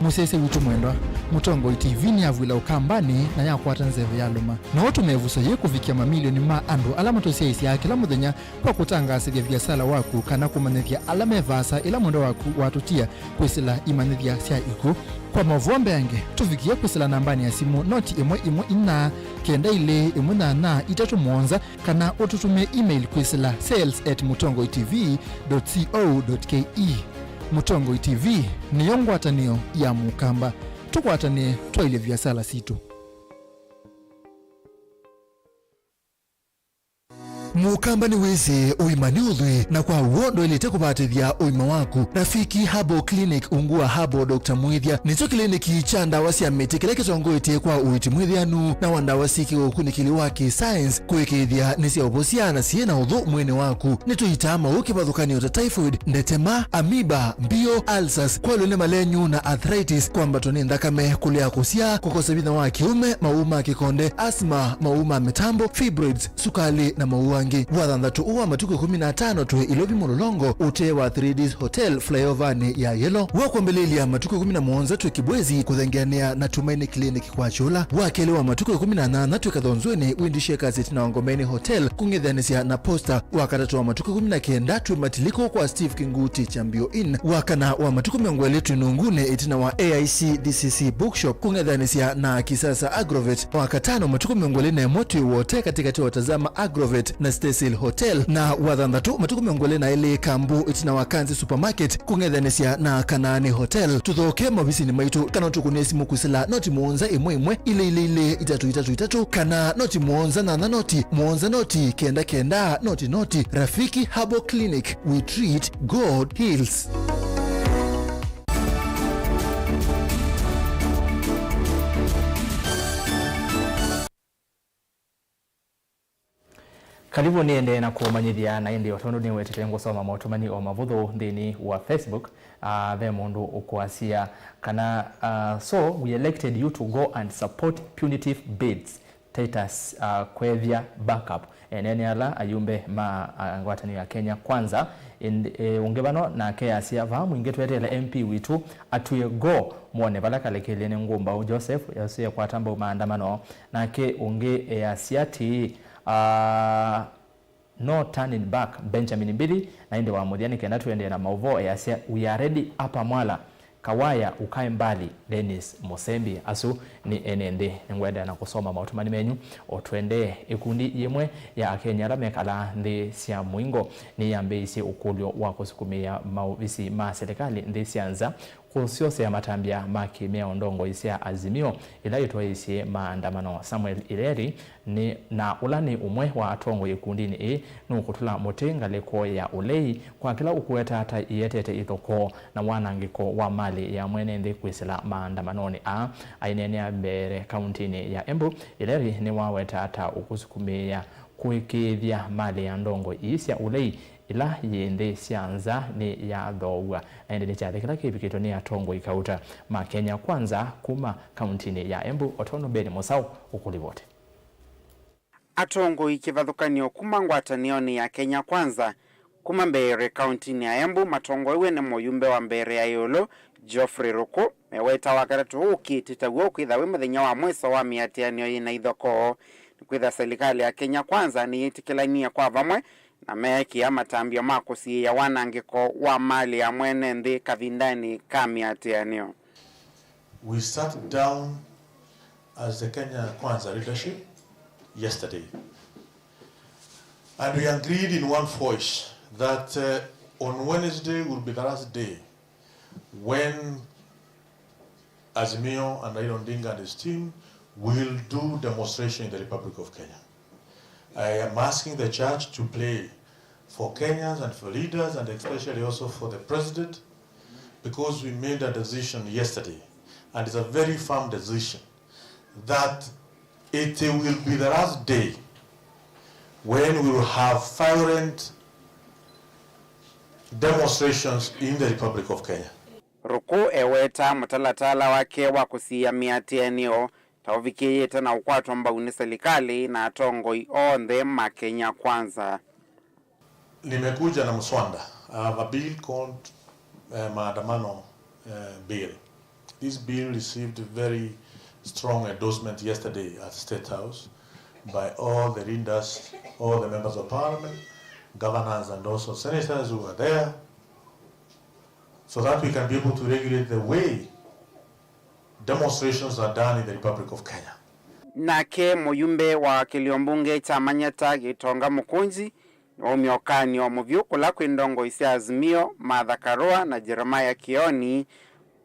Mũsyaĩĩsya witũ mwendwa, Mũtongoi T V nĩyavw'ĩla Ũkambanĩ na yakwata nzeve yalũma. No ũtũme ĩvuso yĩĩ kũvikĩa mamilioni ma andũ ala matũsyaĩĩsyaa kĩla mũthenya kwa kũtangaasĩthya viasala waku kana kũmanyĩthya ala me vaasa ĩla mwendwa waku watũtia kwĩsĩla imanyĩthya sya ikw'ũ. Kwa maũvoo mbeange, tũvikĩe kwĩsĩla nambanĩ ya simũ noti ĩmwe ĩmwe inya kenda ilĩ ĩmwe nyanya itatũ mũonza, kana ũtũtũmĩe email kwĩsĩla sales at mũtongoi T V dot co dot K E. Mũtongoi T V nĩyo ngwatanĩo ya Mũkamba. Tũkwatanĩe twaĩlye viasala sitũ. Mũkamba nĩwĩsĩ ũima nĩ ũthwii, na kwa w'o ndwaĩlĩte kũvatĩthya ũima waku. Rafiki Herbal Clinic ungu wa Herbal Doctor Mwĩthya nĩkyo kĩliniki kya ndawa sya mĩtĩ kĩla kĩtongoetye kwa ũiiti mwĩthĩanu na wa ndawa syĩkĩwe ũkunĩkĩli wa kĩ-science kũĩkĩĩthya nĩsyaũvosya na syĩ na ũthũ mwĩĩnĩ waku. Nĩtũitaa maũũ kĩvathũkany'o ta typhoid, ndetema, amoeba, mbio, ulcers, kwalw'a nĩ malenyu na arthritis, kwambatwa nĩ nthakame, kũlea kũsyaa, kũkosa vinya wa kĩũme, maũũ ma kĩkonde, asthma, maũũ ma mĩtambo, fibroids, sukalĩ na maũũ Angĩ. Wathanthatũ ũũ wa matukũ ĩkũmi na atano twĩ Ilovi Mũlolongo, ũtee wa Three Ds Hotel flyovernĩ ya Yellow. Wa kwambĩlĩlya matukũ ĩkũmi na mũonza twĩ Kibwezi kũthengeanĩa na Tumaini Clinic kwa Kyũla. Wa kelĩ wa matukũ ĩkũmi na nyanya twĩ Kathonzweni Windy Shakers ĩtina wa Ngomeni Hotel kũng'ethanĩsya na Posta. Wa katatũ wa matukũ ĩkũmi na kenda twĩ Matiliko kwa Steve Kinguti Chambio Inn. Wa kana wa matukũ mĩongo ĩlĩ twĩ Nungunĩ ĩtina wa A I C D C C Bookshop kũng'ethanĩsya na Kisasa Agrovet. Wa katano matukũ mĩongo ĩlĩ na ĩmwe twĩ Wote katĩkatĩ wa Tazama Agrovet na Staysail Hotel. Na wa thanthatũ matukũ mĩongo ĩlĩ na ĩlĩ Kambu ĩtina wa Kanzi Supermarket kũng'ethanĩsya na Kanaani Hotel. Tũthooke maovisinĩ maitũ kana ũtũkũnĩe simũ kwĩsĩla noti mũonza ĩmwe ĩmwe ilĩ ilĩ ilĩ itatũ itatũ itatũ kana noti mũonza nyanya noti mũonza noti kenda kenda noti noti. Rafiki Herbal Clinic, we treat, God heals. Karibu, nĩendee na kũmanyĩthya, na ĩndĩ o tondũ nĩwetete ngũsoma maũtũmani o mavũthũ nthĩnĩ wa Facebook. Ah, ve mũndũ ũkũasya kana, ah, "So we elected you to go and support punitive bids, Titus, ah, kwethya backup." Ene nĩ ala ayumbe ma, ah, ngwatanĩo ya Kenya Kwanza. Ĩndĩ, eh, ũngĩ vano nake asya, "Vaa mwingĩ tweteele M P witũ atw'e go, mwone vala kalekĩlye nĩ ngũmbaũ." Joseph yasũie kwata mbau maandamano. Nake ũngĩ easya atĩĩ, ah, "No turning back, Benjamin Mbithi." Na ĩndĩ wa mũthya nĩ kenda tũendee na maũvoo easya, "We are ready, Upper Mwala, Kawaya, ukae mbali, Dennis Musembi." Asu nĩ ene nthĩ. Nĩngwendea na kũsoma maũtũmani menyu o tũendee. Ĩkundi yĩmwe ya Akenya ala mekalaa nthĩ sya mũingo nĩyambĩĩisye ũkũlyo wa kũsukumĩĩa maovisi ma silikalĩ nthĩ sya nza kũsyosea matambya ma kĩmĩao ndongoi sya Azimio ila itwaĩĩsye maandamano. Samuel Ileri nĩ, na ũla nĩ ũmwe wa atongoi ĩkundinĩ ĩĩ, nũkũtũla mũtĩ ngalĩko ya ũlei kwa kĩla ũkũweta ata ĩetete ithokoo na wanangĩko wa malĩ ya mwene nthĩ kwĩsĩla maandamanonĩ aa. Aineenea mbee kauntinĩ ya Embu, Ileri nĩwaweta ata ũkũsukumĩĩa kũĩkĩĩthya malĩ ya ndongoi ii sya ũlei ĩla yĩ nthĩ sya nza nĩyathoow'a, na ĩndĩ nĩ kyathĩ kĩla kĩvikĩtwe nĩ atongoi kauta ma Kenya Kwanza kuma kauntinĩ ya Embu, o tondũ Ben Mũsaũ ũkũlivoti. Atongoi kĩvathũkany'o kuma ngwatanĩonĩ ya Kenya Kwanza kuma Mbeere kauntinĩ ya Embu matongoew'e nĩ mũyumbe wa Mbeere ya ĩũlũ Geoffrey Ruku meweta wakatatũ ũkĩte taw'o ũkwĩtha wĩ mũthenya wa mwĩso wa mĩatĩanĩo yĩna ithokoo, nĩkwĩtha silikalĩ ya Kenya Kwanza nĩyĩtĩkĩlanie kwa vamwe na meekĩa matambya ma kũsiĩĩa wanangĩko wa malĩ ya mwene nthĩ kavindanĩ ka mĩatĩanĩo. We sat down as the Kenya Kwanza leadership yesterday, and we agreed in one voice that, uh, on Wednesday will be the last day when Azimio and Raila Odinga and his team will do demonstration in the Republic of Kenya. I am asking the church to pray for Kenyans and for leaders and especially also for the president, because we made a decision yesterday, and it's a very firm decision, that it will be the last day when we will have violent demonstrations in the Republic of Kenya. Ruku eweta mũtalatala wake wa kũsiĩa mĩatĩanĩo ta ũvikĩĩte na ũkwatwa mbau nĩ silikalĩ na atongoi onthe ma Kenya Kwanza. Nimekuja na mswada. I have a bill called, uh, maandamano, uh, bill. This bill received very strong endorsement yesterday at State House by all the leaders, all the members of parliament, governors and also senators who were there, so that we can be able to regulate the way demonstrations are done in the Republic of Kenya. Nake mũyumbe wa kĩlio mbunge kya Manyata Gitonga Mũkũnji nĩwaumya ũkany'o mũvyũ kũla kwĩ ndongoi sya Azimio, Martha Karua na Jeremiah Kioni,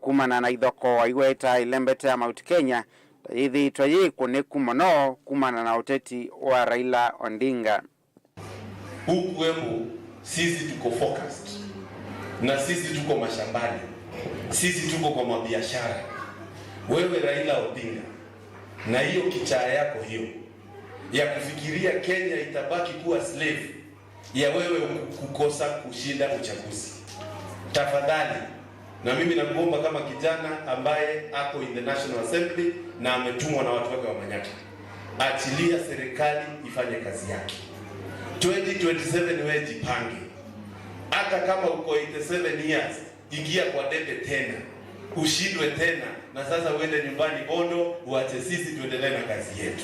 kumana na ithokoo aiweta ĩlembete ya Mount Kenya ta yĩthĩĩtwe yĩ ĩkũnĩku mũno kumana na ũteti wa Raila Odinga. Huku Embu, sisi tuko focused. Na sisi tuko mashambani. Sisi tuko kwa mabiashara. Wewe Raila Odinga, na hiyo kichaa yako hiyo ya kufikiria Kenya itabaki kuwa slave ya wewe kukosa kushinda uchaguzi. Tafadhali, na mimi nakuomba kama kijana ambaye ako in the National Assembly na ametumwa na watu wake wa Manyata, achilia serikali ifanye kazi yake. Twenty twenty-seven wewe jipange. Hata kama uko eighty-seven years, ingia kwa debe tena. Ushindwe tena. Na sasa uende nyumbani Bondo, uache sisi tuendelee na kazi yetu.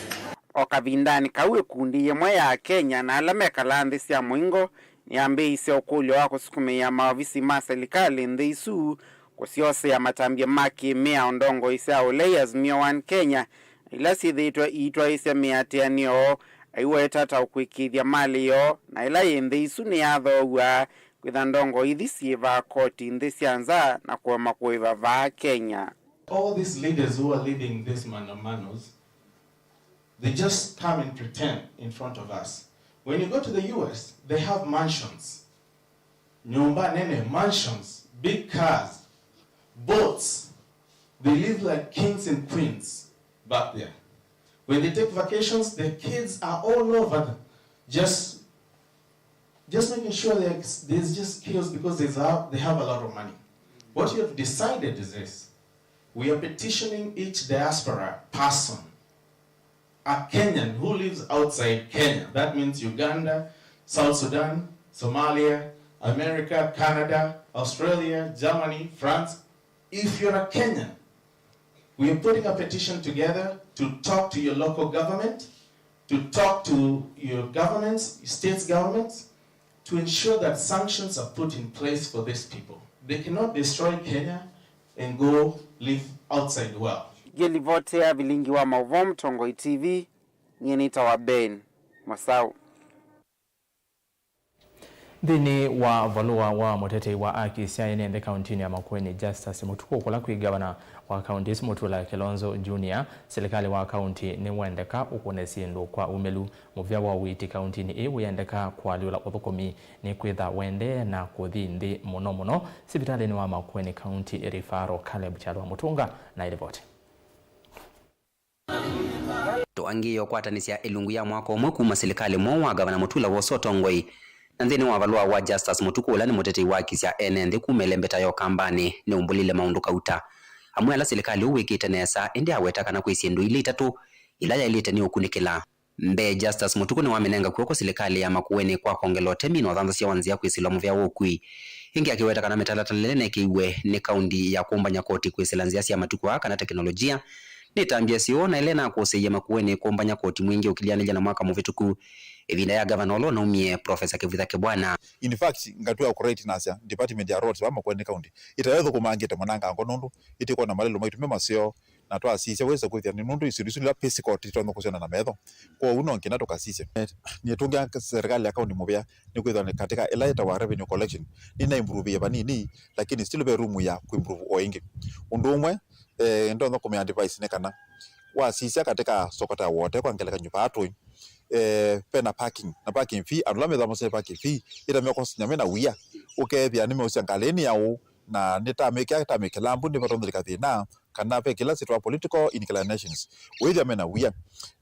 O kavindanĩ kau, ĩkundi yĩmwe ya Akenya na ala mekalaa nthĩ sya mũingo nĩyambĩĩisye ũkũlyo wa kũsukumĩĩa maovisi ma silikalĩ nthĩ isu kũsyosea matambya ma kĩ-mĩao ndongoi sya ũlei Azimio One Kenya, na ila syĩthĩĩtwe iitwaĩĩsya mĩatĩanĩo aiweta ta ũkwĩkĩĩthya malĩ yoo, na ĩla yĩ nthĩ isu nĩyathoow'a kwĩtha ndongoi ithi syĩvaa koti nthĩ sya nza na kũema kũĩva vaa Kenya. All these leaders who are leading these maandamanos, they just come and pretend in front of us. When you go to the U S, they have mansions. Nyũmba nene, mansions, big cars, boats. They live like kings and queens back there. When they take vacations, the kids are all over them, just, just making sure they, there's just chaos because there's a, they have a lot of money. What you have decided is this. We are petitioning each diaspora person, a Kenyan who lives outside Kenya. That means Uganda, South Sudan, Somalia, America, Canada, Australia, Germany, France. If you're a Kenyan, we are putting a petition together to talk to your local government, to talk to your governments, states governments, to ensure that sanctions are put in place for these people. They cannot destroy Kenya and go live outside the world. Ngĩlivoti ya vilingi wa maũvoo Mũtongoi T V, nyie nĩtawa Ben Masau. Nthĩnĩ wa valũa wa mũtetei wa aki sya ene nthĩ kauntinĩ ya Makueni, Justus Mũtuku, kũla kwĩ ngavana wa kaunti ĩsu Mutula Kilonzo Junior, silikalĩ wa kaunti nĩwendeka ũkũne syĩndũ kwa umĩlu. Mũvĩa wa ũiiti kauntinĩ ĩĩ wĩendeka kũalyũla ũthũkũmi nĩkwĩtha wendee na kũthi nthĩ mũno mũno sivitalĩnĩ wa Makueni County Referral. Caleb Kyalwa Mũtũnga na ĩlivoti. Tũangĩĩe ũkwatanĩsya ĩlungu ya mwaka ũmwe kuma silikalĩ mweũ wa Gavana Mutula wosa ũtongoi, na nthĩnĩ wa valũa wa Justus Mũtuku, ũla nĩ mũtetei wa aki sya ene nthĩ kuma ĩlembeta ya Ũkambanĩ, nĩũmbũlile maũndũ kauta. Amwe ala silikalĩ ũũ wĩkĩte nesa, ĩndĩ aweta kana kwĩ syĩndũ ilĩ itatũ ila yaĩlĩte nĩ ũkunĩkĩla. Mbee, Justus Mũtuku nĩwamĩnenga kw'oko silikalĩ ya Makueni kwa kwongela ũtemi na ũthanthasya wa nzĩa kwĩsĩlwa mũvea wa ũkui. Ĩngĩ akĩweta kana mĩtalatala ĩla ĩnekĩiwe nĩ kaunti ya kũmbany'a koti kwĩsĩla nzĩa sya matukũ aa kana tekinolojia nĩtambya ĩseo na ĩla ĩnakũsĩĩie Makueni kũmbany'a koti mwingĩ ũkilĩanĩlya na mwaka mũvĩtũku, ĩvinda ya ngavana ũla ũnaumie, Professor Kivutha Kibwana. In fact, ngatw'a kũrate nasya department ya roads vaa Makueni County ĩtayo ĩthũkũmangĩte mwanangango nũndũ ĩtĩkwona malĩlo maitũ me maseo. Na twasisya wĩsa kwĩthĩa nĩ nũndũ isyĩndũ isu nĩla physical titonya kũsyona na metho. Kwoou no nginya tũkasisye. Nĩtũngĩa serikali ya county mũvea nĩkwĩthwa nĩ katika ĩla yĩtawa revenue collection nĩna improve vanini, lakini still ve room ya kuimprove o ĩngĩ. Ũndũ ũmwe, eh, ndonya kũmĩ advice nĩ kana wasisya katika soko ta wote kwa ngelekany'o vaa tũĩ, eh, vena parking na parking fee, andũ ala methwa masya parking fee ĩtamekosnya mena wia, ũkethĩa nĩmeũsya ngalĩnĩ ya ũũ na nĩtamĩkĩa tamĩkĩlambu nĩvatonyelika thĩna kana ve kĩla syĩtwa political inclinations. Wĩthĩa mena wia.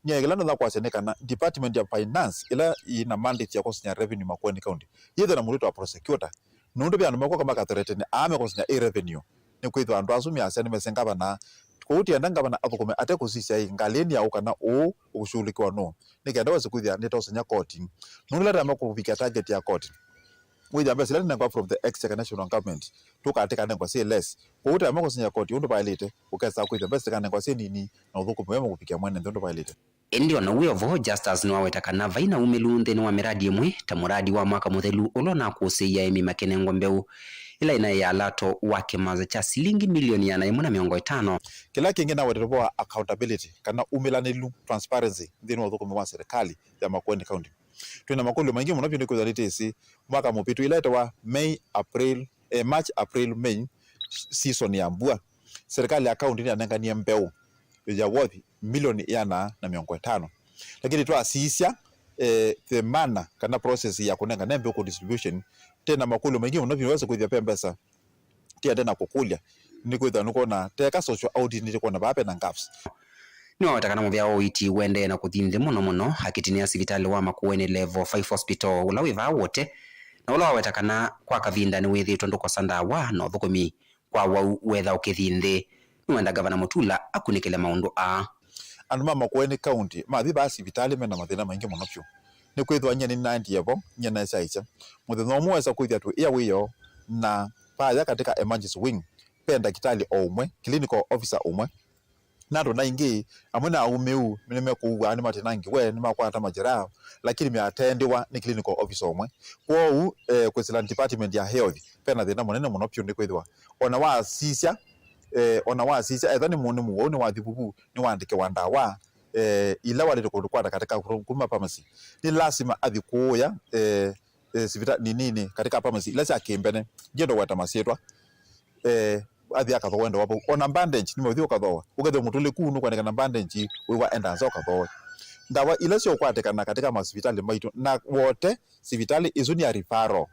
Nyie kĩla ndonya kwasya nĩ kana department ya finance ĩla ĩna mandate ya kũsinya revenue Makueni County yĩthwe na mũndũ wĩtawa prosecutor. Nũndũ ve andũ makoka makathreaten aa mekũsinya ĩ revenue. Nĩkwĩthwa andũ asu measya nĩmesĩ ngavana. Kwoou tienda ngavana athũkũme ate kũsisya ĩ ngalĩnĩ ya ũũ kana ũũ ũkũshughulikiwa nũũ. Nĩ kenda wese kwĩthĩa nĩtosenya koti. Nũndũ ĩla tama kũvikia target ya koti. Wĩthĩa mbesa ila tũnengwa from the exchequer national government, tũkatika nengwa syĩ less. Kwoou tama kũsinya koti ũndũ vaĩlĩte, ũkesa kwĩthĩa mbesa tikanengwa syĩ nini, na ũthũkũmi wema kũvikĩa mwene nthĩ ũndũ vaĩlĩte. Ĩndĩ o na wĩ o vo, Justus nĩwaweta kana vai na umĩlu nthĩnĩ wa mĩradi ĩmwe, ta mũradi wa mwaka mũthelu ũla ũnakũsĩie aĩmi makĩnengwa mbeũ ĩla ĩnaĩ ya lato wa kĩmanza kya silingi milioni ĩana yĩmwe na mĩongo ĩtano. Kĩla kĩngĩ nawetete vo wa accountability, kana umĩlanĩlu, transparency, nthĩnĩ wa ũthũkũmi wa serikali ya Makueni County. Twĩ na makũlyo maingĩ mũno vyũ nĩkwĩthwa nĩtĩsĩ mwaka mũvĩtu ĩla ĩtawa May, April, eh, March, April, May season ya mbua. Serikali ya county nĩyanenganie mbeũ ya worth milioni ĩana na mĩongo ĩtano. Lakini twasisya, eh, the manner kana process ya kũnengane mbeũ kũ distribution, tena makũlyo maingĩ mũno vyũ wese kwĩthĩa ve mbesa tiende na kũkũlya, nĩkwĩthwa nĩkwona teka social audit nĩtĩkwona vaa vena gaps. Nĩwaweta kana mũvea wa ũiiti ũendee na kũthi nthĩ mũno mũno akĩtinĩa sivitalĩ wa Makueni Level five Hospital ũla wĩ vaa Wote, na ũla waweta kana kwa kavinda nĩwĩthĩĩtwe ndũkosa ndawa na ũthũkũmi kwa wau wetha ũkĩthi nthĩ. Nĩwenda Ngavana Mutula akunĩkĩle maũndũ aa. Andũ ma Makueni County mathi vaa sivitalĩ mena mathĩna maingĩ mũno vyũ. Nĩkwĩthĩwa nyie nĩnaendie vo, nyie neesyaĩĩsya. Mũthenya ũmwe wesa kwĩthĩa twĩ ĩa wĩoo, na vaya katika emergency wing, ve ndakĩtalĩ o ũmwe, clinical officer ũmwe. Na andũ na aingĩ, amwe na aumĩu, nĩmekũw'a, nĩmatinangiwe, nĩmakwata majeraha, lakini meatendĩwa nĩ clinical officer ũmwe. Kwoou, eh, kwĩsĩla department ya health, vena thĩna mũnene mũno vyũ, nĩkwĩthĩwa ona wasisya, eh, ona wasisya, etha nĩ mũndũ mũwau, nĩwathi vuvu, nĩwaandĩkĩwa ndawa, eh, ila waĩlĩte kũkwata katika kuma pharmacy, nĩ lasima athi kũũya, eh, eh, sivita-, ninini, katika pharmacy ila sya kĩmbene, ndienda kũweta masyĩtwa, eh, athi akathooa ende wa vau. Ona bandage nĩmeuthi ũkathooa, ũkethĩa mũtũlĩku nũkwendekana bandage, wĩwa enda nza ũkathooe. Ndawa ila syũkwatĩkana katika masivitalĩ maitũ, na wote sivitalĩ ĩsu nĩ ya referral.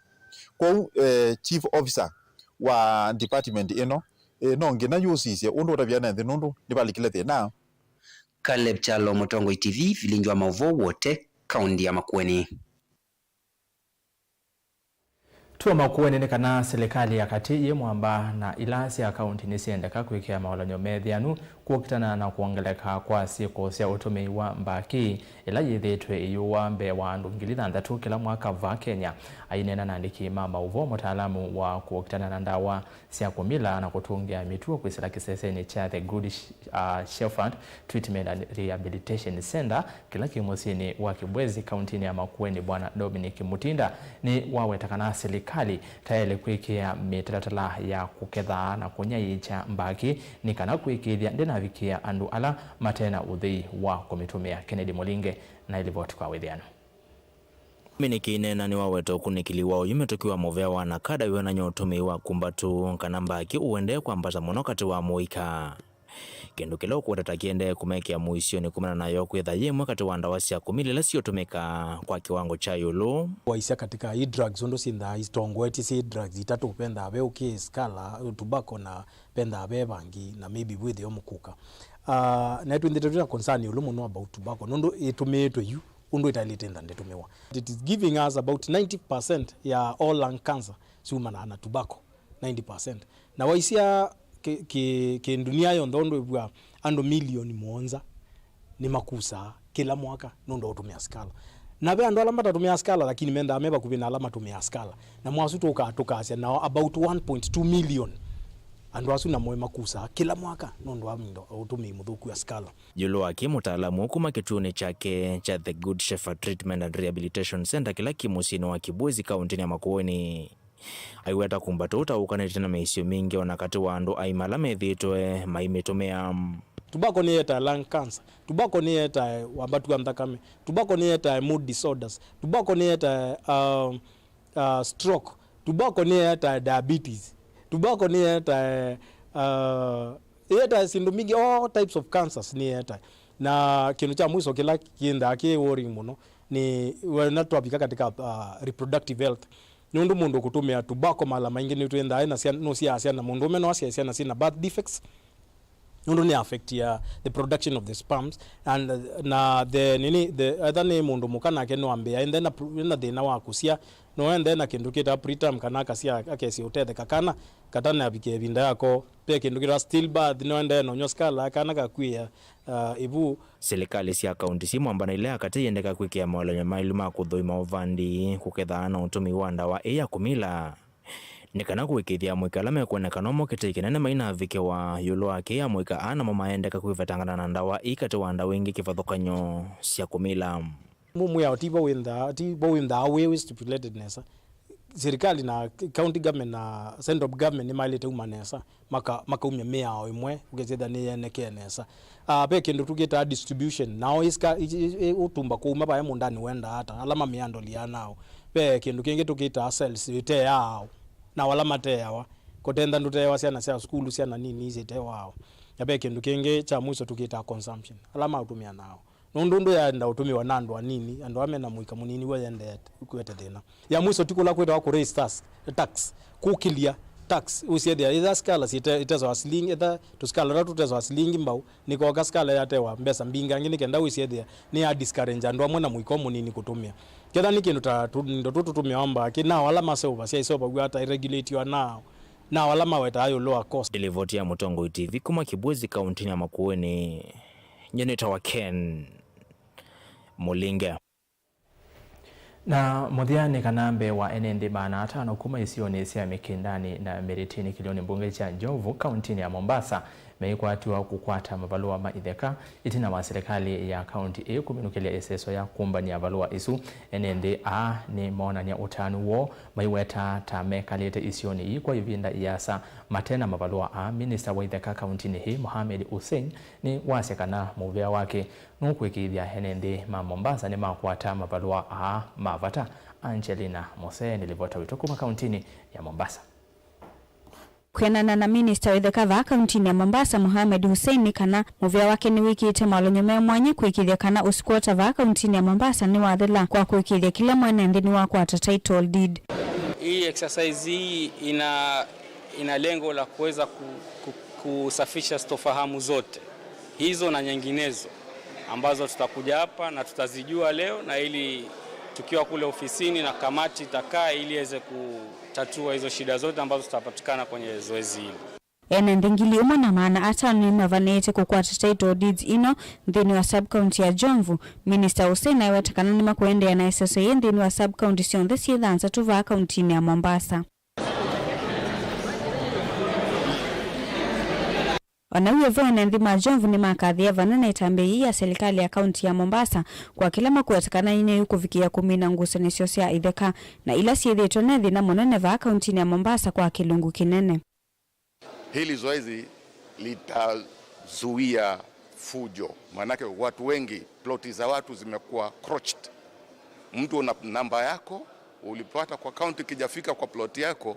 Kwoou, eh, chief officer wa department ĩno, eh, no nginya yũsisye ũndũ ũtaviana nthĩ nũndũ nĩvalikile thĩna. Caleb Kyalo, Mũtongoi T V, vilingi wa maũvoo wote, kaunti ya Makueni. Tuo Makueni nĩ kana silikalĩ ya katĩ yĩ mwamba na ila sya kaunti nĩsyendeka kwĩkĩa maũlany'o metheanu kũkitana na kwongeleka kwa syĩko sya ũtũmĩi wa mbakĩ ĩla yĩthĩĩtwe ĩyũwa mbee wa andũ ngili thanthatũ kĩla mwaka vaa Kenya. Aineena na andĩki ma maũvoo, mũtaalamu wa kũkitana na ndawa sya kũmila na kũtũngĩa mĩtuo kwĩsĩla kĩsesenĩ kya The Good Sh-, uh, Shepherd Treatment and Rehabilitation Center kĩla kĩ mũsyĩnĩ wa Kibwezi, kauntinĩ ya Makueni, Bwana Dominic Mutinda, nĩwaweta kana silikalĩ tayaĩle kwĩkĩa mĩtalatala ya kũketha na kũnyaĩĩkya mbakĩ nĩ kana kũĩkĩĩthya ndĩnavikĩa andũ ala mate na ũthei wa kũmĩtũmĩa. Kennedy Mũlinge na ĩlivoti kwa wĩthĩano. Miniki Inena nĩwaweta ũkunĩkĩli wa ũyũ mĩtũkĩ wa mũvea wa NACADA wĩonany'a ũtũmĩi wa kumbatũ kana mbakĩ ũendee kwambata mũno katĩ wa mũika, kĩndũ kĩla ũkweta ta kĩendee kũmekĩa mũisyonĩ kumana nayo kwĩtha yĩ ĩmwe katĩ wa ndawa sya kũmila ila siũtũmĩka kwa kĩwango kya ĩũlũ. Waisya katika hii drugs ũndũ syĩnthaa itongoetye syĩ drugs itatũ, vendaa ve ũkĩ, skala, tobacco, na vendaa ve vangi, na maybe wĩthĩo mũkuka. Uh, na twĩnthĩte twĩna concern ĩũlũ mũno about tobacco nũndũ ĩtũmĩĩtwe yu ũndũ ĩtaĩlĩte ntha ndĩtũmĩwa. It is giving us about ninety percent ya all lung cancer syumanaa na tobacco, ninety percent. Na waisya kĩ, kĩ, kĩ ndunia yonthe ũndũ ĩvw'a andũ milioni mũonza nĩmakusaa kĩla mwaka nũndũ wa ũtũmĩa sikala. Na ve andũ ala matatũmĩaa sikala lakini mendaa me vakuvĩ na ala matũmĩaa sikala. Namo asu tũkaa tũkasya nao about one point two million. Andũ asu namo makusaa kĩla mwaka nũndũ wa mindo ũtũmĩi mũthũku wa sikala. Ĩũlũ wa kĩ mũtaalamu ũũ kuma kĩtuonĩ kyake kya The Good Shepherd Treatment and Rehabilitation Center kĩla kĩ mũsyĩnĩ wa Kibwezi, kauntinĩ ya Makueni, aiweta kumbatũ ũtaũkanĩte na mĩisyo mingĩ ona katĩ wa andũ aima ala methĩĩtwe maimĩtũmĩa. Tobacco nĩyetae lung cancer. Tobacco nĩyetae wambatu wa nthakame. Tobacco nĩyetae mood disorders. Tobacco nĩyetae, um, uh, stroke. Tobacco nĩyetae diabetes. Tobacco nĩyetae, uh, ĩyetae syĩndũ mbingĩ, all types of cancers nĩyetae. Na kĩndũ kya mwiso kĩla kĩendaa kĩ worrying mũno nĩ wena twavika katika, uh, reproductive health. Nũndũ mũndũ kũtũmĩa tobacco mala maingĩ nĩtwĩnthaa ena syana, nũsyaa syana, mũndũũme no asyae syana syĩna birth defects. Nũndũ nĩ affect ya the production of the sperms and, uh, na the nini, the, etha nĩ mũndũ mũka nake no ambĩa ende na pro-, na thĩna wa kũsya, no ende na kĩndũ kĩtaa preterm kana akasya akesĩ ũtetheka kana katanavikia ĩvinda yako. Ve kĩndũ kĩtaa stillbirth, no ende na ũnywa skala kana kakwĩa, uh, ĩvu. Silikalĩ sya kaunti syĩ mwamba na ila ya katĩ iendeka kwĩkĩa maũlany'o maĩlu ma kũthũima ũvandi, kũketha na ũtũmĩi wa ndawa ĩĩ ya kũmila, nĩ kana kũĩkĩĩthya amũika ala mekwoneka no mo kĩtĩ kĩnene mainavikĩwa. Ĩũlũ wa kĩĩ, amũika aa namo maendeka kwĩvetangana na ndawa ii katĩ wa ndawa ingĩ kĩvathũkany'o sya kũmila. Mũ-, mwĩao ti vo wĩnthaa, ti vo wĩnthaa wĩ, wĩ stipulated nesa. Sirikali na county government na central government nĩmaĩlĩte uma nesa, maka-, makaumya mĩao ĩmwe ũkesĩthya nĩyenekee nesa. Ah, ve kĩndũ tũkĩtaa distribution, nao ĩsika-, ĩ-, ĩ-, ĩ-, ũtumba kũuma vaya mũndanĩ wendaa ata, ala mamĩandoliaa nao. Ve kĩndũ kĩngĩ tũkĩtaa cells, ĩteaa ao, nao ala mateawa. Kũtentha ndũteawa syana sya sukulu, syana nini isiteawa ao. Na ve kĩndũ kĩngĩ kya mwiso tũkĩtaa consumption, ala maũtũmĩa nao. Nũndũ ũndũ yaenda ũtũmĩwa na andũ anini, andũ ala mena mũika mũnini w'o yendete kwete thĩna. Ya mwiso ti kũla kwĩtawa kũ raise tax, tax, kũkĩlya tax, ũsyethĩa ĩtha skala syĩte-, itesawa silingi, ĩtha tũskala tũla tũtesawa silingi mbau, nĩkoka skala yatewa mbesa mbingangĩ nĩ kenda wĩsyethĩa nĩ ya discourage andũ amwe na mũika mũnini kũtũmĩa. Ketha nĩ kĩndũ ta tũ-, indo tũtũ tũtũmĩawa mbakĩ, nao ala maseũvasya iseũvaw'a ata, iregulatiwa nao, nao ala mawetaa ĩũlũ wa cost. Nĩ livoti ya Mũtongoi T V kuma Kibwezi, kauntinĩ ya Makueni. Nyie nĩtawa Ken Mũlinge. Na mũthya nĩ kana mbee wa ene nthĩ maana atano kuma isionĩ sya Mikindani na Miritini kĩlĩonĩ mbunge kya Njovu, kauntinĩ ya Mombasa, meikwatiwa kũkwata mavalũa ma itheka, ĩtina wa silikalĩ ya kaunti ĩĩ kũminũkĩlya ĩseso ya kũmbany'a valũa isu. Ene nthĩ aa nĩmoonany'a ũtanu woo, maiweta ta mekalĩte isionĩ ii kwa ĩvinda ĩasa mate na mavalũa aa. Minista wa itheka kauntinĩ ĩĩ, Mohamed Hussein, nĩwasya kana mũvea wake nũkwĩkĩĩthya ene nthĩ ma Mombasa nĩmakwata mavalũa aa ma vata. Angelina Mosee nĩ livota witũ kuma kauntinĩ ya Mombasa. Kwĩanana na minista wa itheka vaa kauntinĩ ya Mombasa, Mohamed Hussein, nĩ kana mũvea wake nĩwĩkĩĩte malonyo me mwanya kũĩkĩĩthya kana ũsikwota vaa kauntinĩ ya Mombasa nĩwathela kwa kũĩkĩĩthya kĩla mwene nthĩ nĩwakwata title deed. Hii exercise hii ina, ina lengo la kuweza ku, ku, kusafisha sitofahamu zote hizo na nyinginezo ambazo tutakuja hapa na tutazijua leo, na ili tukiwa kule ofisini na kamati itakaa ili iweze kutatua hizo shida zote ambazo zitapatikana kwenye zoezi hili. Ene nthĩ ngili ĩmwe na maana atano nĩmavanĩĩte kũkwata title deeds ino nthĩnĩ wa sub-county ya Jomvu. Minista Hussein aiweta kana nĩmakũendeea na ĩseso yĩĩ nthĩnĩ wa sub-county syonthe syĩ thanthatũ vaa kauntinĩ ya Mombasa. O na w'o vo, ene nthĩ ma Jomvu nĩmakathĩĩe vamwe na ĩtambya yĩĩ ya silikalĩ ya kaunti ya Mombasa kwa kĩla makweta kana nĩyĩkũvikĩĩa kũmina ngusanĩsyo sya itheka na ila syĩthĩĩtwe ne thĩna mũnene vaa kauntinĩ ya Mombasa kwa kĩlungu kĩnene. Hili zoezi litazuia fujo, maanake watu wengi, ploti za watu zimekuwa croched. Mtu una namba yako, ulipata kwa county, kijafika kwa ploti yako,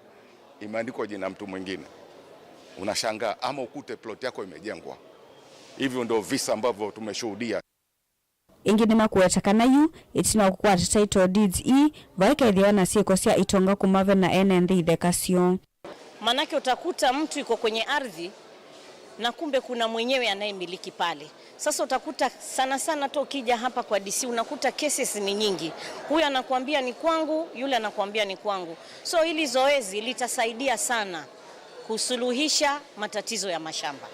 imeandikwa jina mtu mwingine. Unashangaa, ama ukute ploti yako imejengwa. Hivyo ndio visa ambavyo tumeshuhudia. Ĩngĩ nĩmakũweta kana yu, ĩtina wa kũkwata title deeds ii, vaikethĩawa na syĩko sya itonga kumave na ene nthĩ itheka syoo. Manake utakuta mtu yuko kwenye ardhi na kumbe kuna mwenyewe anayemiliki pale. Sasa utakuta sana sana hata ukija hapa kwa D C unakuta cases ni nyingi. Huyu anakuambia ni kwangu, yule anakuambia ni kwangu. So hili zoezi litasaidia sana kusuluhisha matatizo ya mashamba.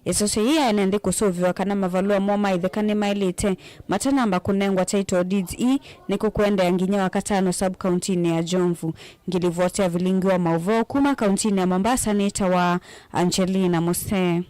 Ĩseso yĩĩ ya ene nthĩ kũsũvĩwa kana mavalũa moo ma itheka nĩmaĩlĩte matanamba kũnengwa title deeds ii nĩ kũkũendeea nginya Wakatano sub-county-inĩ ya Jomvu. Ngĩlivoti ya vilingi wa maũvoo kuma kaunti-inĩ ya Mombasa nĩtawa Angelina Mosee.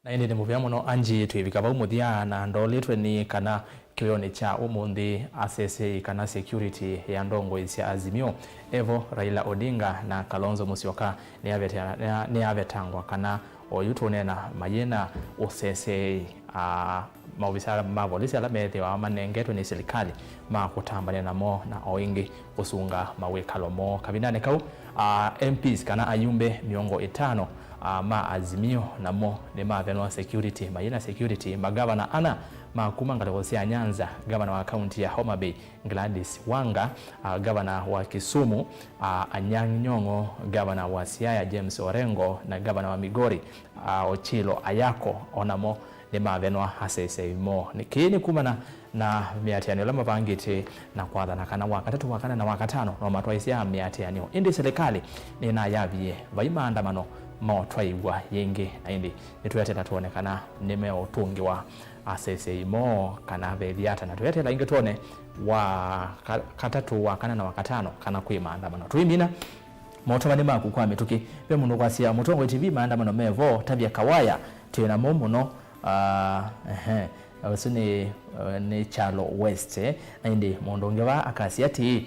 Na ĩndĩ nĩ mũvea mũno Angie, twĩvika vau mũthya, na ndoolĩtwe nĩ kana kĩwĩonĩ kya ũmũnthĩ aseseei kana security ya ndongoi sya Azimio evo Raila Odinga na Kalonzo Musyoka nĩavete-, nĩa-, nĩyavetangwa kana oyu tũneena mayĩ na ũseseei. Aa, maovisa ma volisi ala methĩawa manengetwe nĩ silikalĩ ma kũtambany'a namo na o ĩngĩ kũsunga mawĩkalo moo. Kavindanĩ kau, aa, M Ps kana ayumbe mĩongo ĩtano, aa, ma Azimio namo nĩmavenwa security, mayĩ na security. Magavana ana ma kuma ngalĩko sya Nyanza, gavana wa kaunti ya Homa Bay Gladys Wanga, aa, gavana wa Kisumu, aa, Anyang' Nyong'o, gavana wa Siaya James Orengo, na gavana wa Migori, aa, Ochilo Ayako, o namo nĩmavenwa aseseei moo. Nĩ kĩĩ nĩ kumana na mĩatĩanĩo ĩla mavangĩte na kwathana kana Wakatatũ, Wakana na Wakatano no matwaĩsya mĩatĩanĩo. Ĩndĩ silikalĩ nĩnayavie vai maandamano motwaĩw'a yĩngĩ, na ĩndĩ nĩtweteela twone kana nĩmeũtũngĩwa aseseei moo kana vethĩa ata, na tweteela ĩngĩ twone wa ka-, katatũ, Wakana na Wakatano kana kwĩ maandamano. Tũimina motomani maku kwa mĩtũkĩ. Ve mũndũ ũkwasya, Mũtongoi T V, maandamano mevo, tavya kawaya, twĩ namo mũno. Ah, ehe. Ũsu nĩ, eh, nĩ Kyalo West, eh. Na ĩndĩ mũndũ ũngĩ vaa akasya atĩĩ,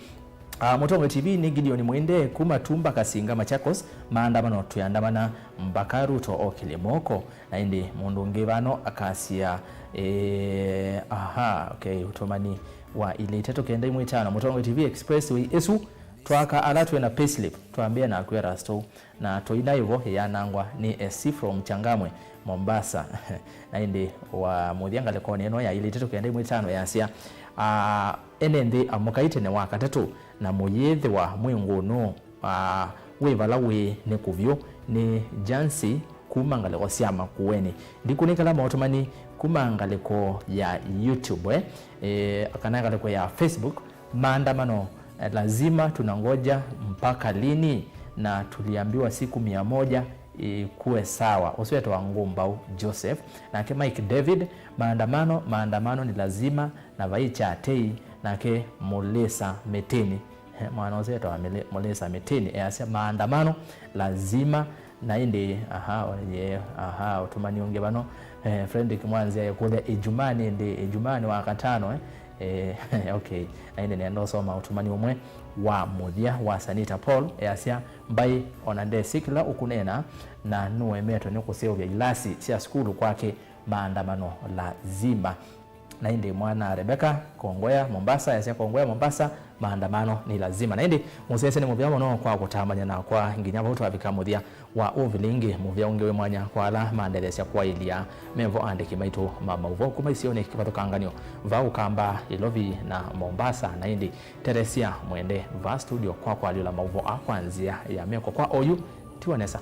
ah, Mũtongoi T V, nĩ Gideon Mwinde kuma Tumba Kasinga, Machakos, maandamano twĩandamana mpaka Ruto okĩlye moko. Na ĩndĩ mũndũ ũngĩ vano akasya, eh, aha, okay, ũtũmani wa ilĩ itatũ kenda imwe itano, Mũtongoi T V, expressway ĩsu twaka ala twĩ na payslip, twambĩa naku Erasto, na tũinaĩ vo ĩyanangwa nĩ S C from Changamwe, Mombasa. Na ĩndĩ wa mũthya ngalĩkonĩ ĩno ya ilĩ itatũ kenda imwe itano yasya, ah, ene nthĩ amũkai tene Wakatatũ na mũyĩthĩwa mwĩ ngũnũ, ah, wĩ vala wĩ nĩ kũvyũ. Nĩ Jansi kuma ngalĩko sya Makueni. Ndikũnĩkĩla motũmani kuma ngalĩko ya YouTube, eh, eh, kana ngalĩko ya Facebook. Maandamano, eh, lazima tunangoja mpaka lini? Na tuliambiwa siku mia moja ikuwe sawa. Ũsu etawa Ngũmbau Joseph. Nake Mike David, maandamano, maandamano ni lazima, na vai kya tei. Nake Mũlĩsa Mĩtĩnĩ, eh, mwana ũsu etawa Mĩlĩ-, Mũlĩsa Mĩtĩnĩ, easya, maandamano lazima. Na ĩndĩ, aha, ye, aha, ũtũmani ũngĩ vano, eh, Frederick Mwanzia ekũlya, Ijumaa nĩ ndĩ? Ijumaa nĩ Wakatano, eh? Eh, okay. Na ĩndĩ nĩenda ũsoma ũtũmani ũmwe wa mũthya wa Sanita Paul, easya, mbai ona ndesĩ kĩla ũkũneena, na nũemetwe nĩ kũseũvya ilasi sya sukulu kwake, maandamano lazima. Na ĩndĩ mwana Rebecca Kongwea Mombasa, easya, Kongwea Mombasa, maandamano ni lazima. Na ĩndĩ mũsyaĩĩsya, nĩ mũvea mũno kwa kũtamany'a nakwa nginya vau twavika mũthya wa ũvilingi. Mũvea ũngĩ wĩ mwanya kwa ala mandetheesya kwaĩlya mevo aandĩki maitũ ma maũvoo kuma isionĩ kĩvathũkangan'yo va Ũkamba, Ilovi na Mombasa. Na ĩndĩ Teresia Mwende va studio kwa kũalyũla maũvoo aa kwa nzĩa ya meko. Kwa oyu, tiwa nesa.